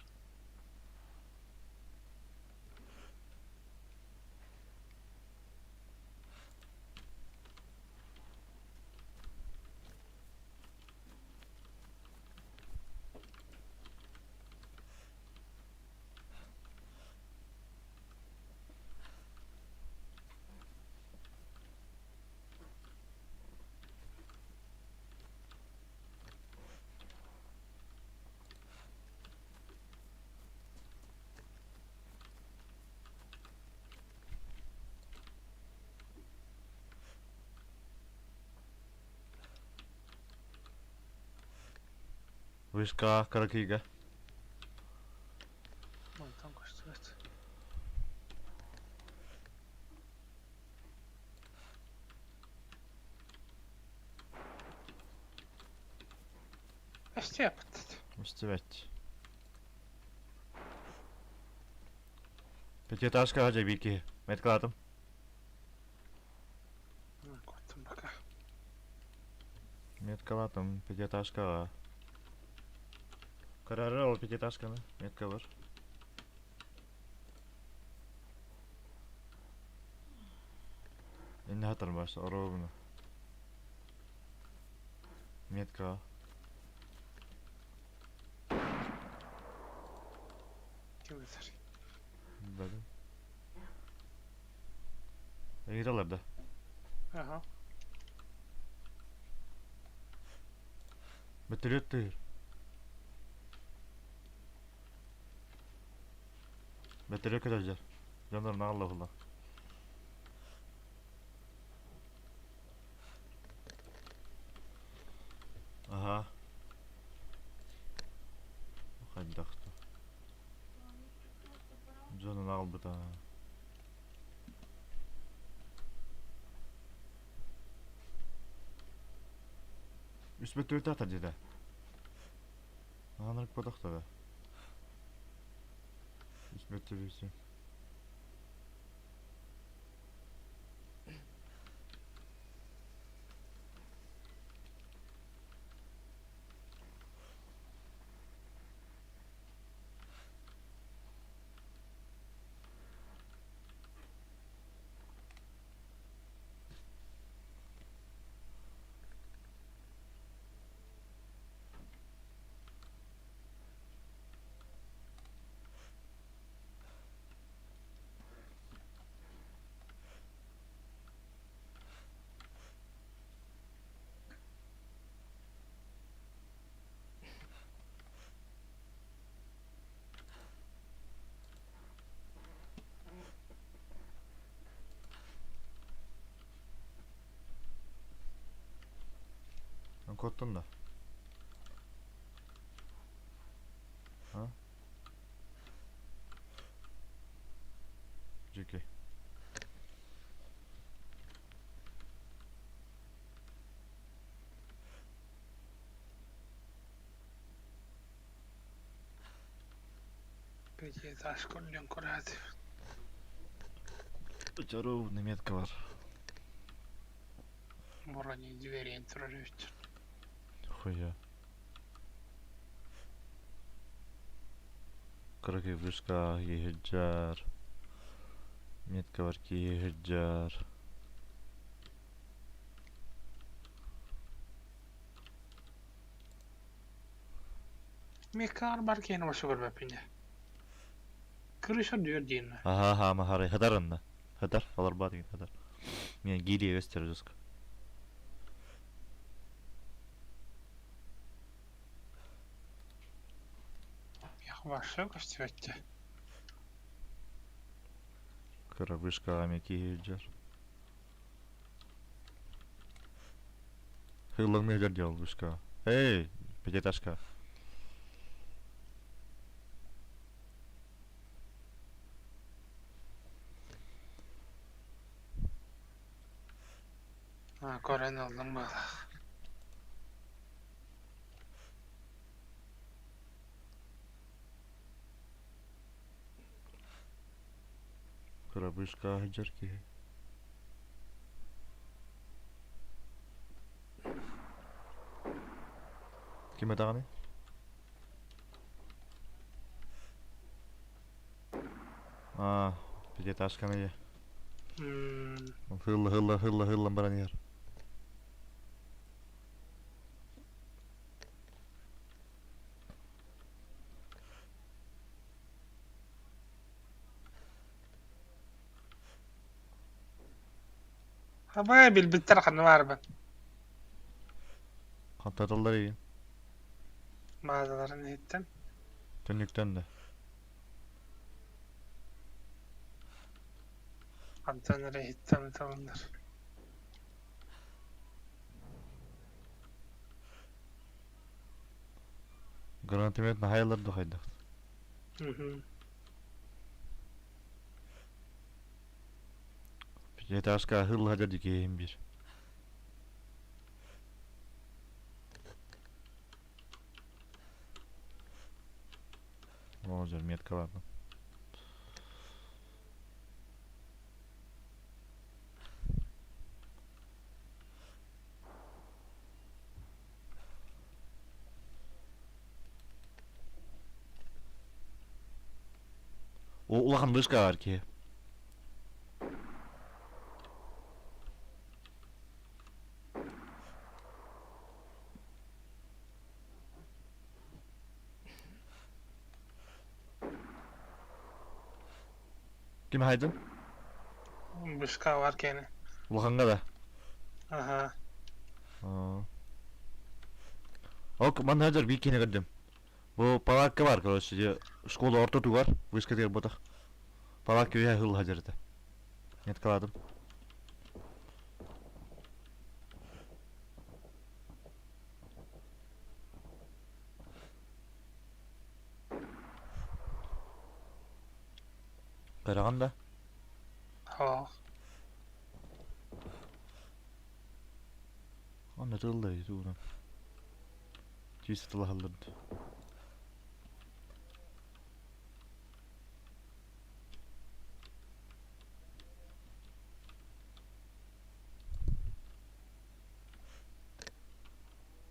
D: Вышка, кыракыйга.
C: Мантан көстүбэт. Өстүбэт.
D: Өстүбэт. Пятиэтажка хажа бики. Меткалатым.
C: Куттум пока.
D: Меткалатым пятиэтажкаға. Карары ол пятиэтажканы. Метка бар. Инне хатар баш, оробуна. Метка.
C: Ким этэр?
D: Билбэтим. Ыйыталар да.
C: Аха.
D: Бөтүрүөт тыыр. Бөтүрүөт көтөлдөр. Дьоннор наҕалла уһулла. Аха. Хайдах Дьонун аҕалбыта. Үс бөтүрүөт диэтэ. Аанырык ботохто да. Үс бөтүрүөсү. Куоттун да? А? Дьүкэй.
C: Пятиэтажка үрдүн кураат.
D: Чору метка бар.
C: Брони дверин турар эбит.
D: Хуя. Кыракый вышка киһиджар. Метка бар киһиджар.
C: Мекар бар киһини вообще көрбөппүн дьэ. Крыша дүөр диэн.
D: Аха, аха, махары. Хатар онно. Хатар, олорбат деген хатар. Мен гири өстер жестко.
C: Я вообще көстүбэттэ.
D: Кыра вышкаға мен киһиджар. Хыллаң мехер дел вышка. Эй, пятиэтажка.
C: А, көрөн ыллым быһыылаах.
D: Кыра вышка хыджар киһи. Ким этаҕыный? А, пятиэтажканы я. Хылла, хылла, хылла, хыллан баран иһэр.
C: Абай билбиттэр ханна баарбын.
D: Хантаталлар игин.
C: Баазаларын иһиттэн.
D: Түннүктэн да.
C: Хантан эрэ иһиттэн ыталлар.
D: Гранатомет нахайлар да хайдах. Пятиэтажка хылла хадьар дикиһин бир. О, жер метка бар. О, улахан вышка бар ки. Ким хайдын?
C: Бышка бар киэнэ.
D: Улаханга да.
C: Аха.
D: Ок, манна хадьар биир киһини көрдүм. Бу палатка бар, короче, же школа ортотугар, вышка тигэр ботах. Палатка үһэ хыл хадьар этэ. Меткаладым. Көрөҕүн да?
C: Суох.
D: Онно тыллай тугунан. Чисто тылаһаллар.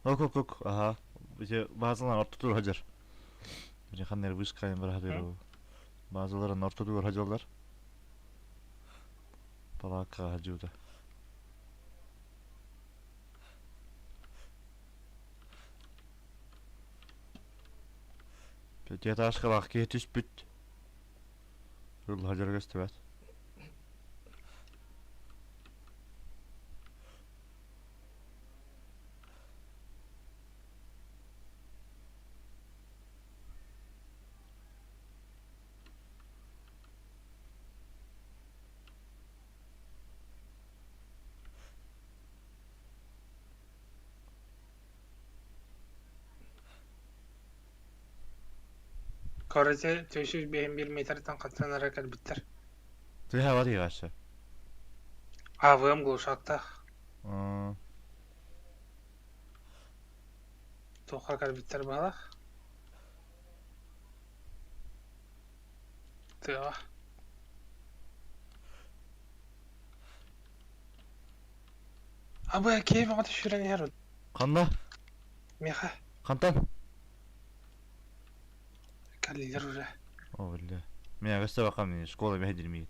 D: Ок, ок, ок, аха. Ити базалар ортотугар сылдьар. Били ханна эрэ вышкайын бара сатыыр Базаларын ортотугар сылдьаллар. Палааккаҕа сылдьыбыта. Пятиэтажкалаах киһи түспүт. Ыллаһа көстүбэт.
C: Короче, 451 метртан хантан эрэ кэлбиттэр.
D: Тыаһа бар иһээччи.
C: АВМ глушактаах. Туохха кэлбиттэр баҕалаах? Тыаҕа. Абы киһи бөҕөтө сүүрэн иһэр.
D: Ханна?
C: Миэхэ.
D: Хантан?
C: Кэллилэр уже.
D: О, бля. Меня гостевакам школа мехедирми.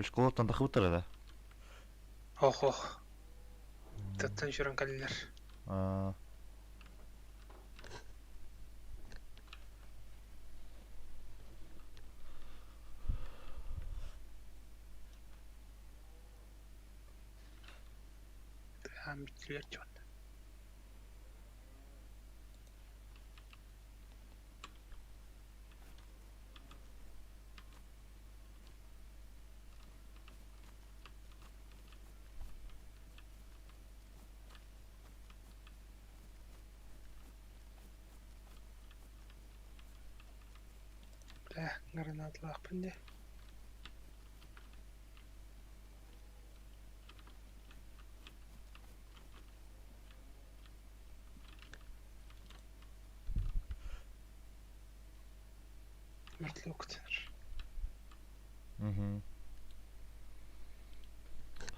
D: Школаттан тахыбыттар да?
C: Ох ох. Таттан сүрэн кэллилэр. Тыаһаан бүттүлэр дьон. Бля, гранаталаахпын дии. Вертолет.
D: Угу.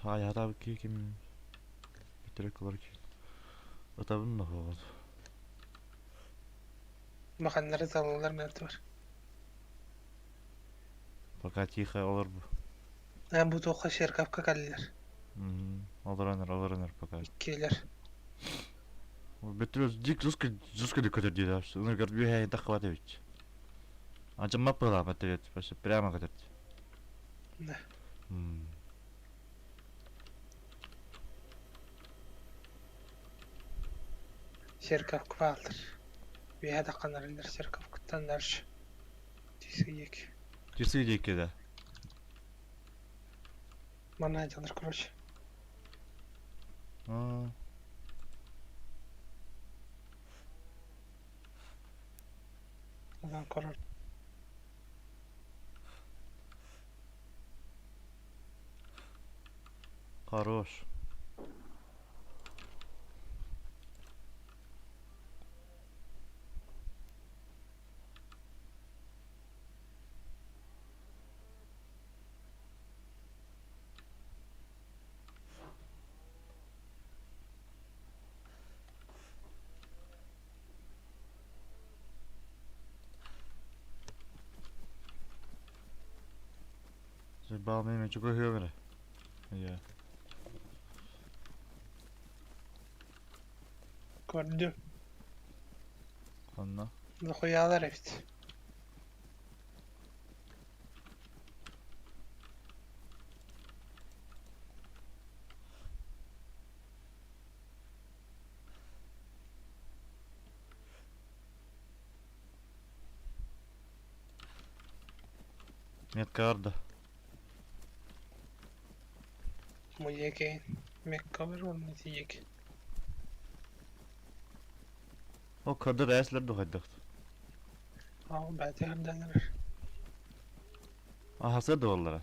D: Хайата ким Битерек олар ки. Атабын нахуй.
C: Маханнары залалар мертвер.
D: Пока тихо олар бу.
C: Ә бу туохха серкапка кэллилэр.
D: Олар олар пока.
C: Иккилэр.
D: Бөтүрөз дик жестко жестко дик көтөр дейді. Оны көрбүй хай таққабат эбит. Анча мап была бөтүрөт. Вообще прямо көтөрдү.
C: Да. Серкапка баалар. Үөһэ тахханарылар серкапкыттан дальше. Тисийик.
D: Тиси дикке да.
C: Мана дьалар короче. Одан корор.
D: Хорош. Бал мен чуго хөөмөрө. Я.
C: Көрдүм.
D: Ханна.
C: Нахуялар эбит.
D: Меткарда.
C: Муеке. Меккабер он тиек.
D: О, кадыр әслер духайдык.
C: Ау бәте хәрдәнер.
D: Ахасы да олар.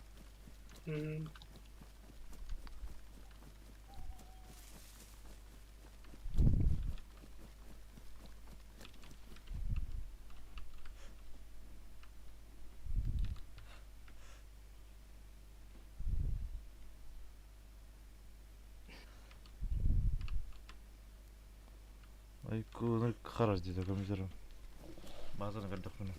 D: Ай, куны харас дейді компьютерім. Базаны көрдік мұны.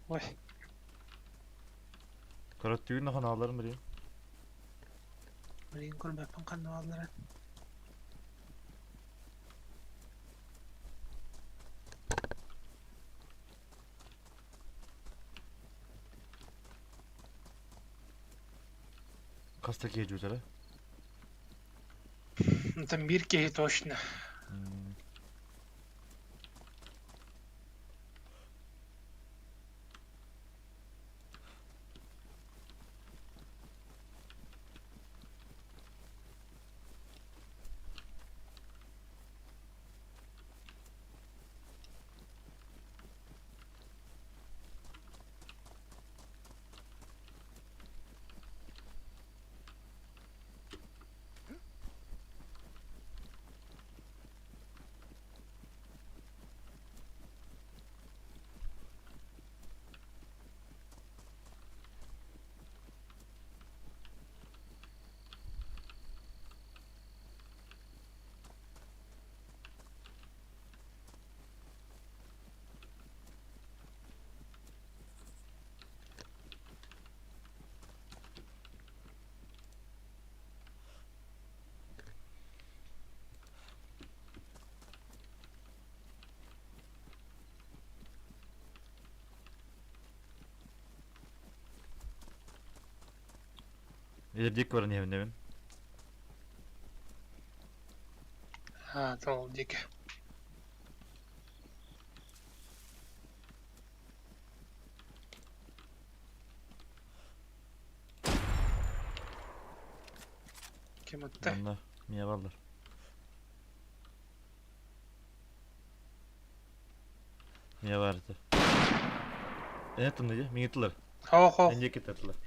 C: Ой,
D: Карат түйін ахан аларым білейін.
C: Билин көрбөппүн ханна бааллара.
D: Каста кие жүтәрі.
C: Там бир киһи точно.
D: Илэрдиэккэ баран иһэбин эбин.
C: Аа, ол диэки. Ким ытта?
D: Онно миэ баллар. Миэ бар этэ. Эне тымныйа, миҥи тылар.
C: Хоох хоох.
D: Эн диэки тылар.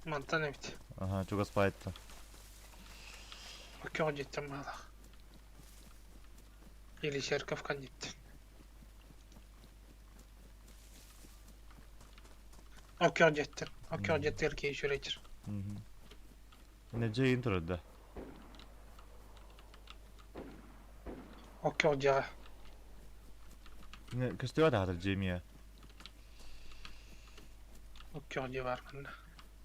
C: Мантан эбит.
D: Аха, чугас паайттан.
C: Өкөҕө дьиэттэн баалаах. Или церковкан диттин. Өкөҕө дьиэттэн. Өкөҕө дьиэттигэр киһи үчүгэйдир.
D: Эне дьиэ турар да.
C: Өкөҕө дьиэҕэ.
D: Көстүбэт аатыр дьиэ миэ.
C: Өкөҕө дьиэ баар манна.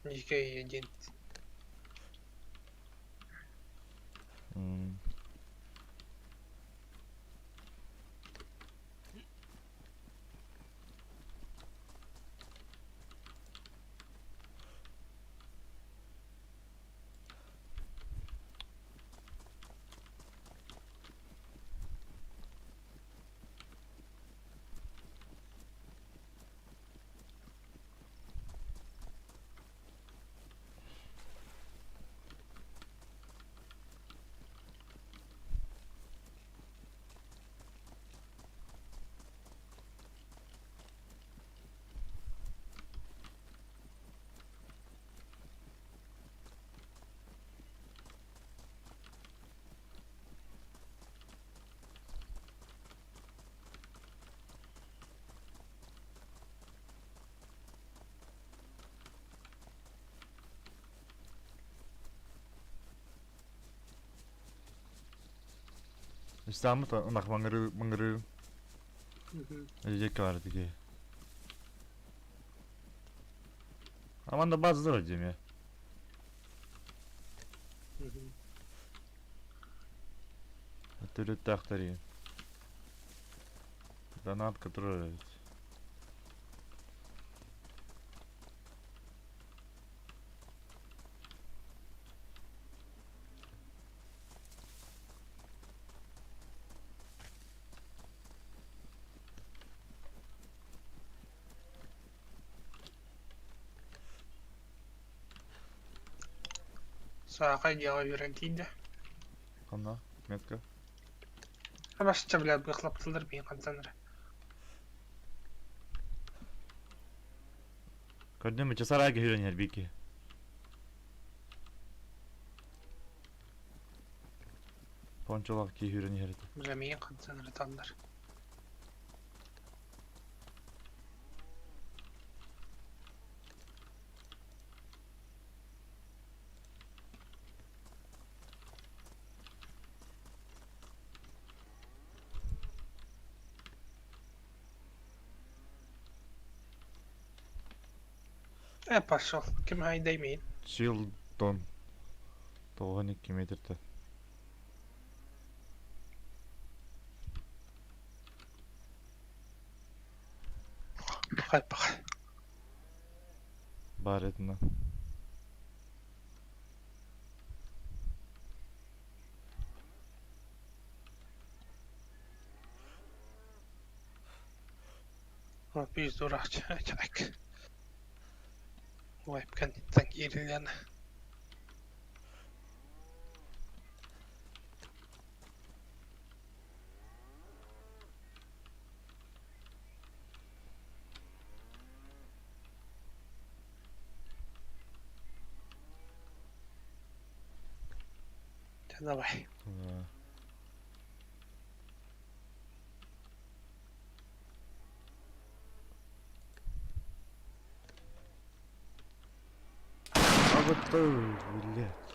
C: Дьиикэй диэн.
D: Истаммыт ынах маңырыы маңырыы. Эдьиэккэ бар диги. Аманда баздар диме. Төрүттээхтэр Донат, который
C: Саахай дьиэҕэ үөрэн тиийдэ.
D: Ханна? Метка.
C: Абасча бля быхлаптылар биин хантан эрэ.
D: Көрдүм үчэ сарай киһирэн иһэр бики. Пончолах киһирэн иһэр этэ.
C: Бля миин хантан эрэ таллар. Э, пошел. Ким хайдай миин?
D: Чилдон. 92 метрте.
C: Пахай, пахай.
D: Бар этина.
C: О, пиздурах чак. Вайп кэнниттэн киириллэн. Давай.
D: Да. А вот блядь.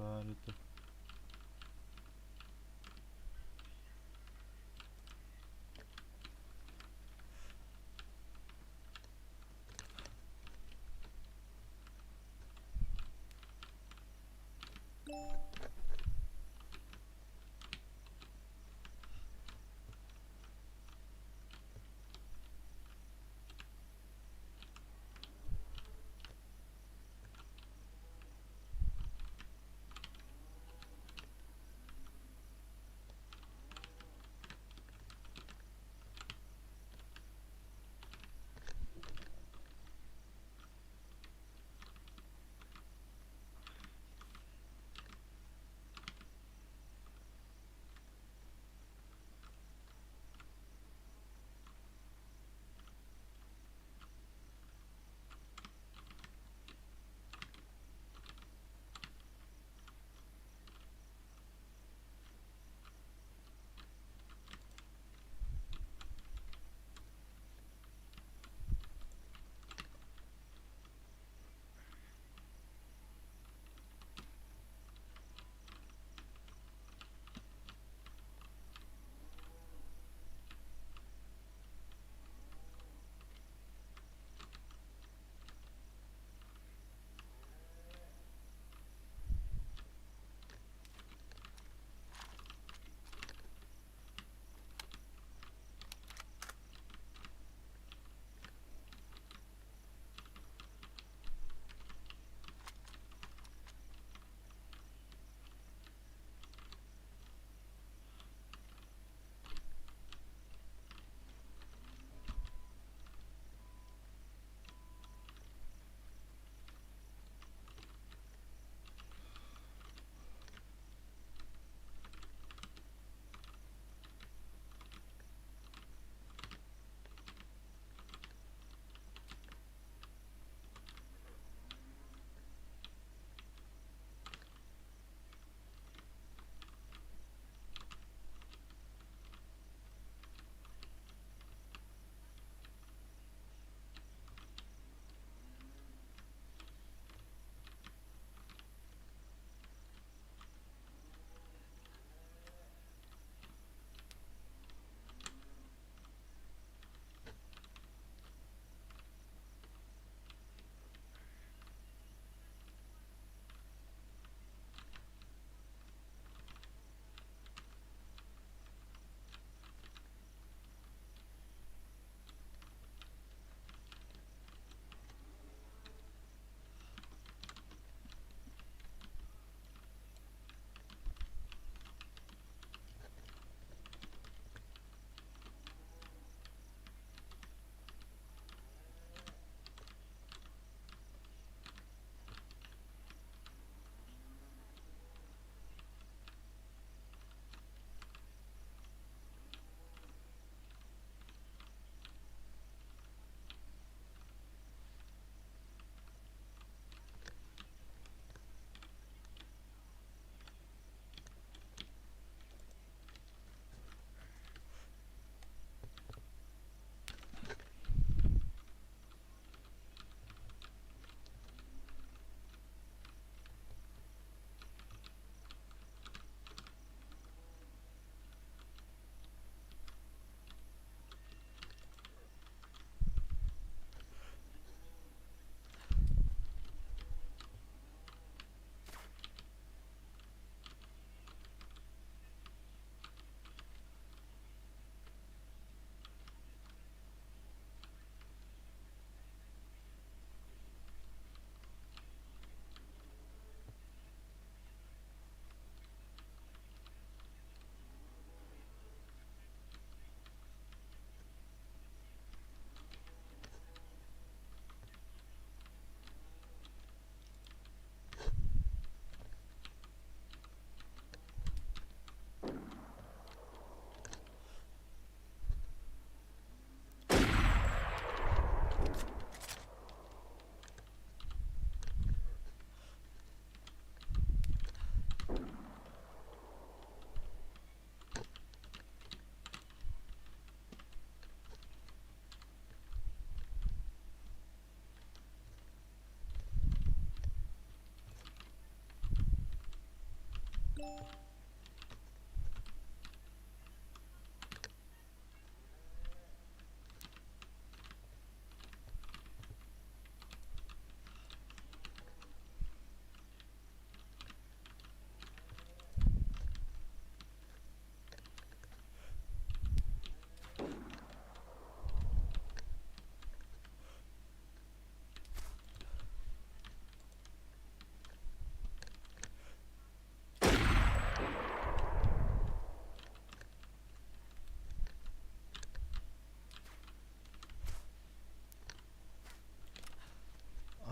D: Баар это.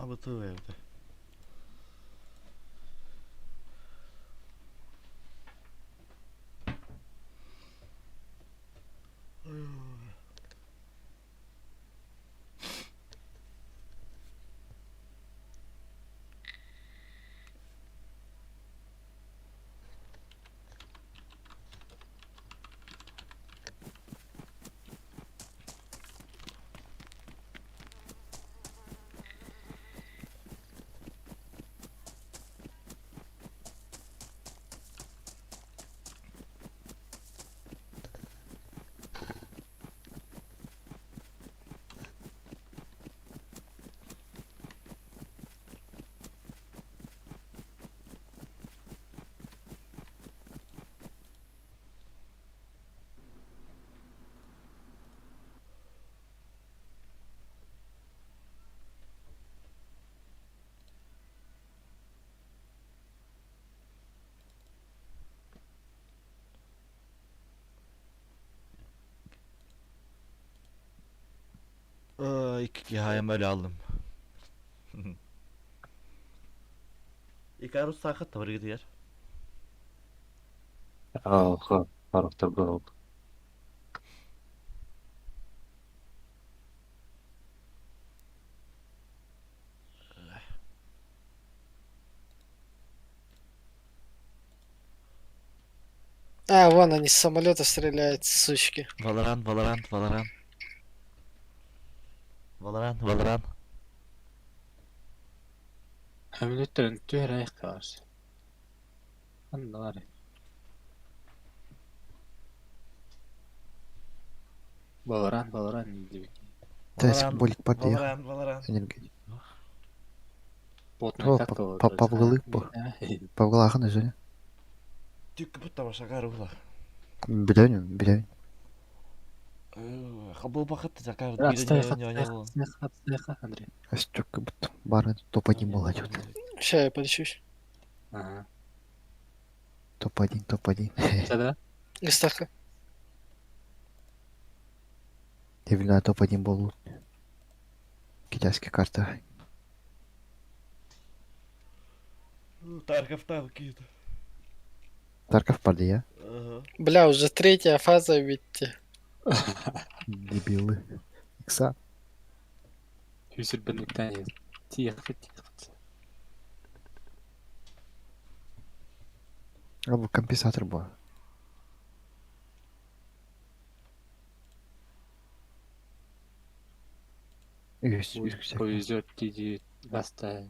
D: Абытыы эбитэ. İki hayam öyle aldım. Icarus sakat da var gidiyor.
I: Aa, taraftar oldu.
C: А, вон они с самолета стреляют, сучки.
D: Valorant, Valorant, Valorant. Valorant, Valorant.
I: Emülatörün tüyre var. Anlar. Valorant, Valorant диэбит.
A: Теск болик бар дия.
D: Valorant, Valorant.
A: Энергетик.
I: Ботна
A: О,
I: как
A: Павлы бу. Павлахан өзүнө.
D: Түк бут табашагар ула.
A: Билен, билен.
D: Кабыл бакыт закар.
I: Андрей.
A: Астёк бут бары топ-1 молодец.
C: Ща я полечусь.
I: Ага.
A: Топ-1, топ-1.
I: Да?
C: Истаха.
A: Евлина топ-1 болу. Китайская карта.
D: Тарков там какие-то.
A: Тарков барды я.
C: Бля, уже третья фаза, видите.
A: Дебилы. Икса.
I: Хүсэр бэнүктэн тиэх тиэх.
A: Абы компенсатор был. Үс, үс,
I: Повезет диди баста.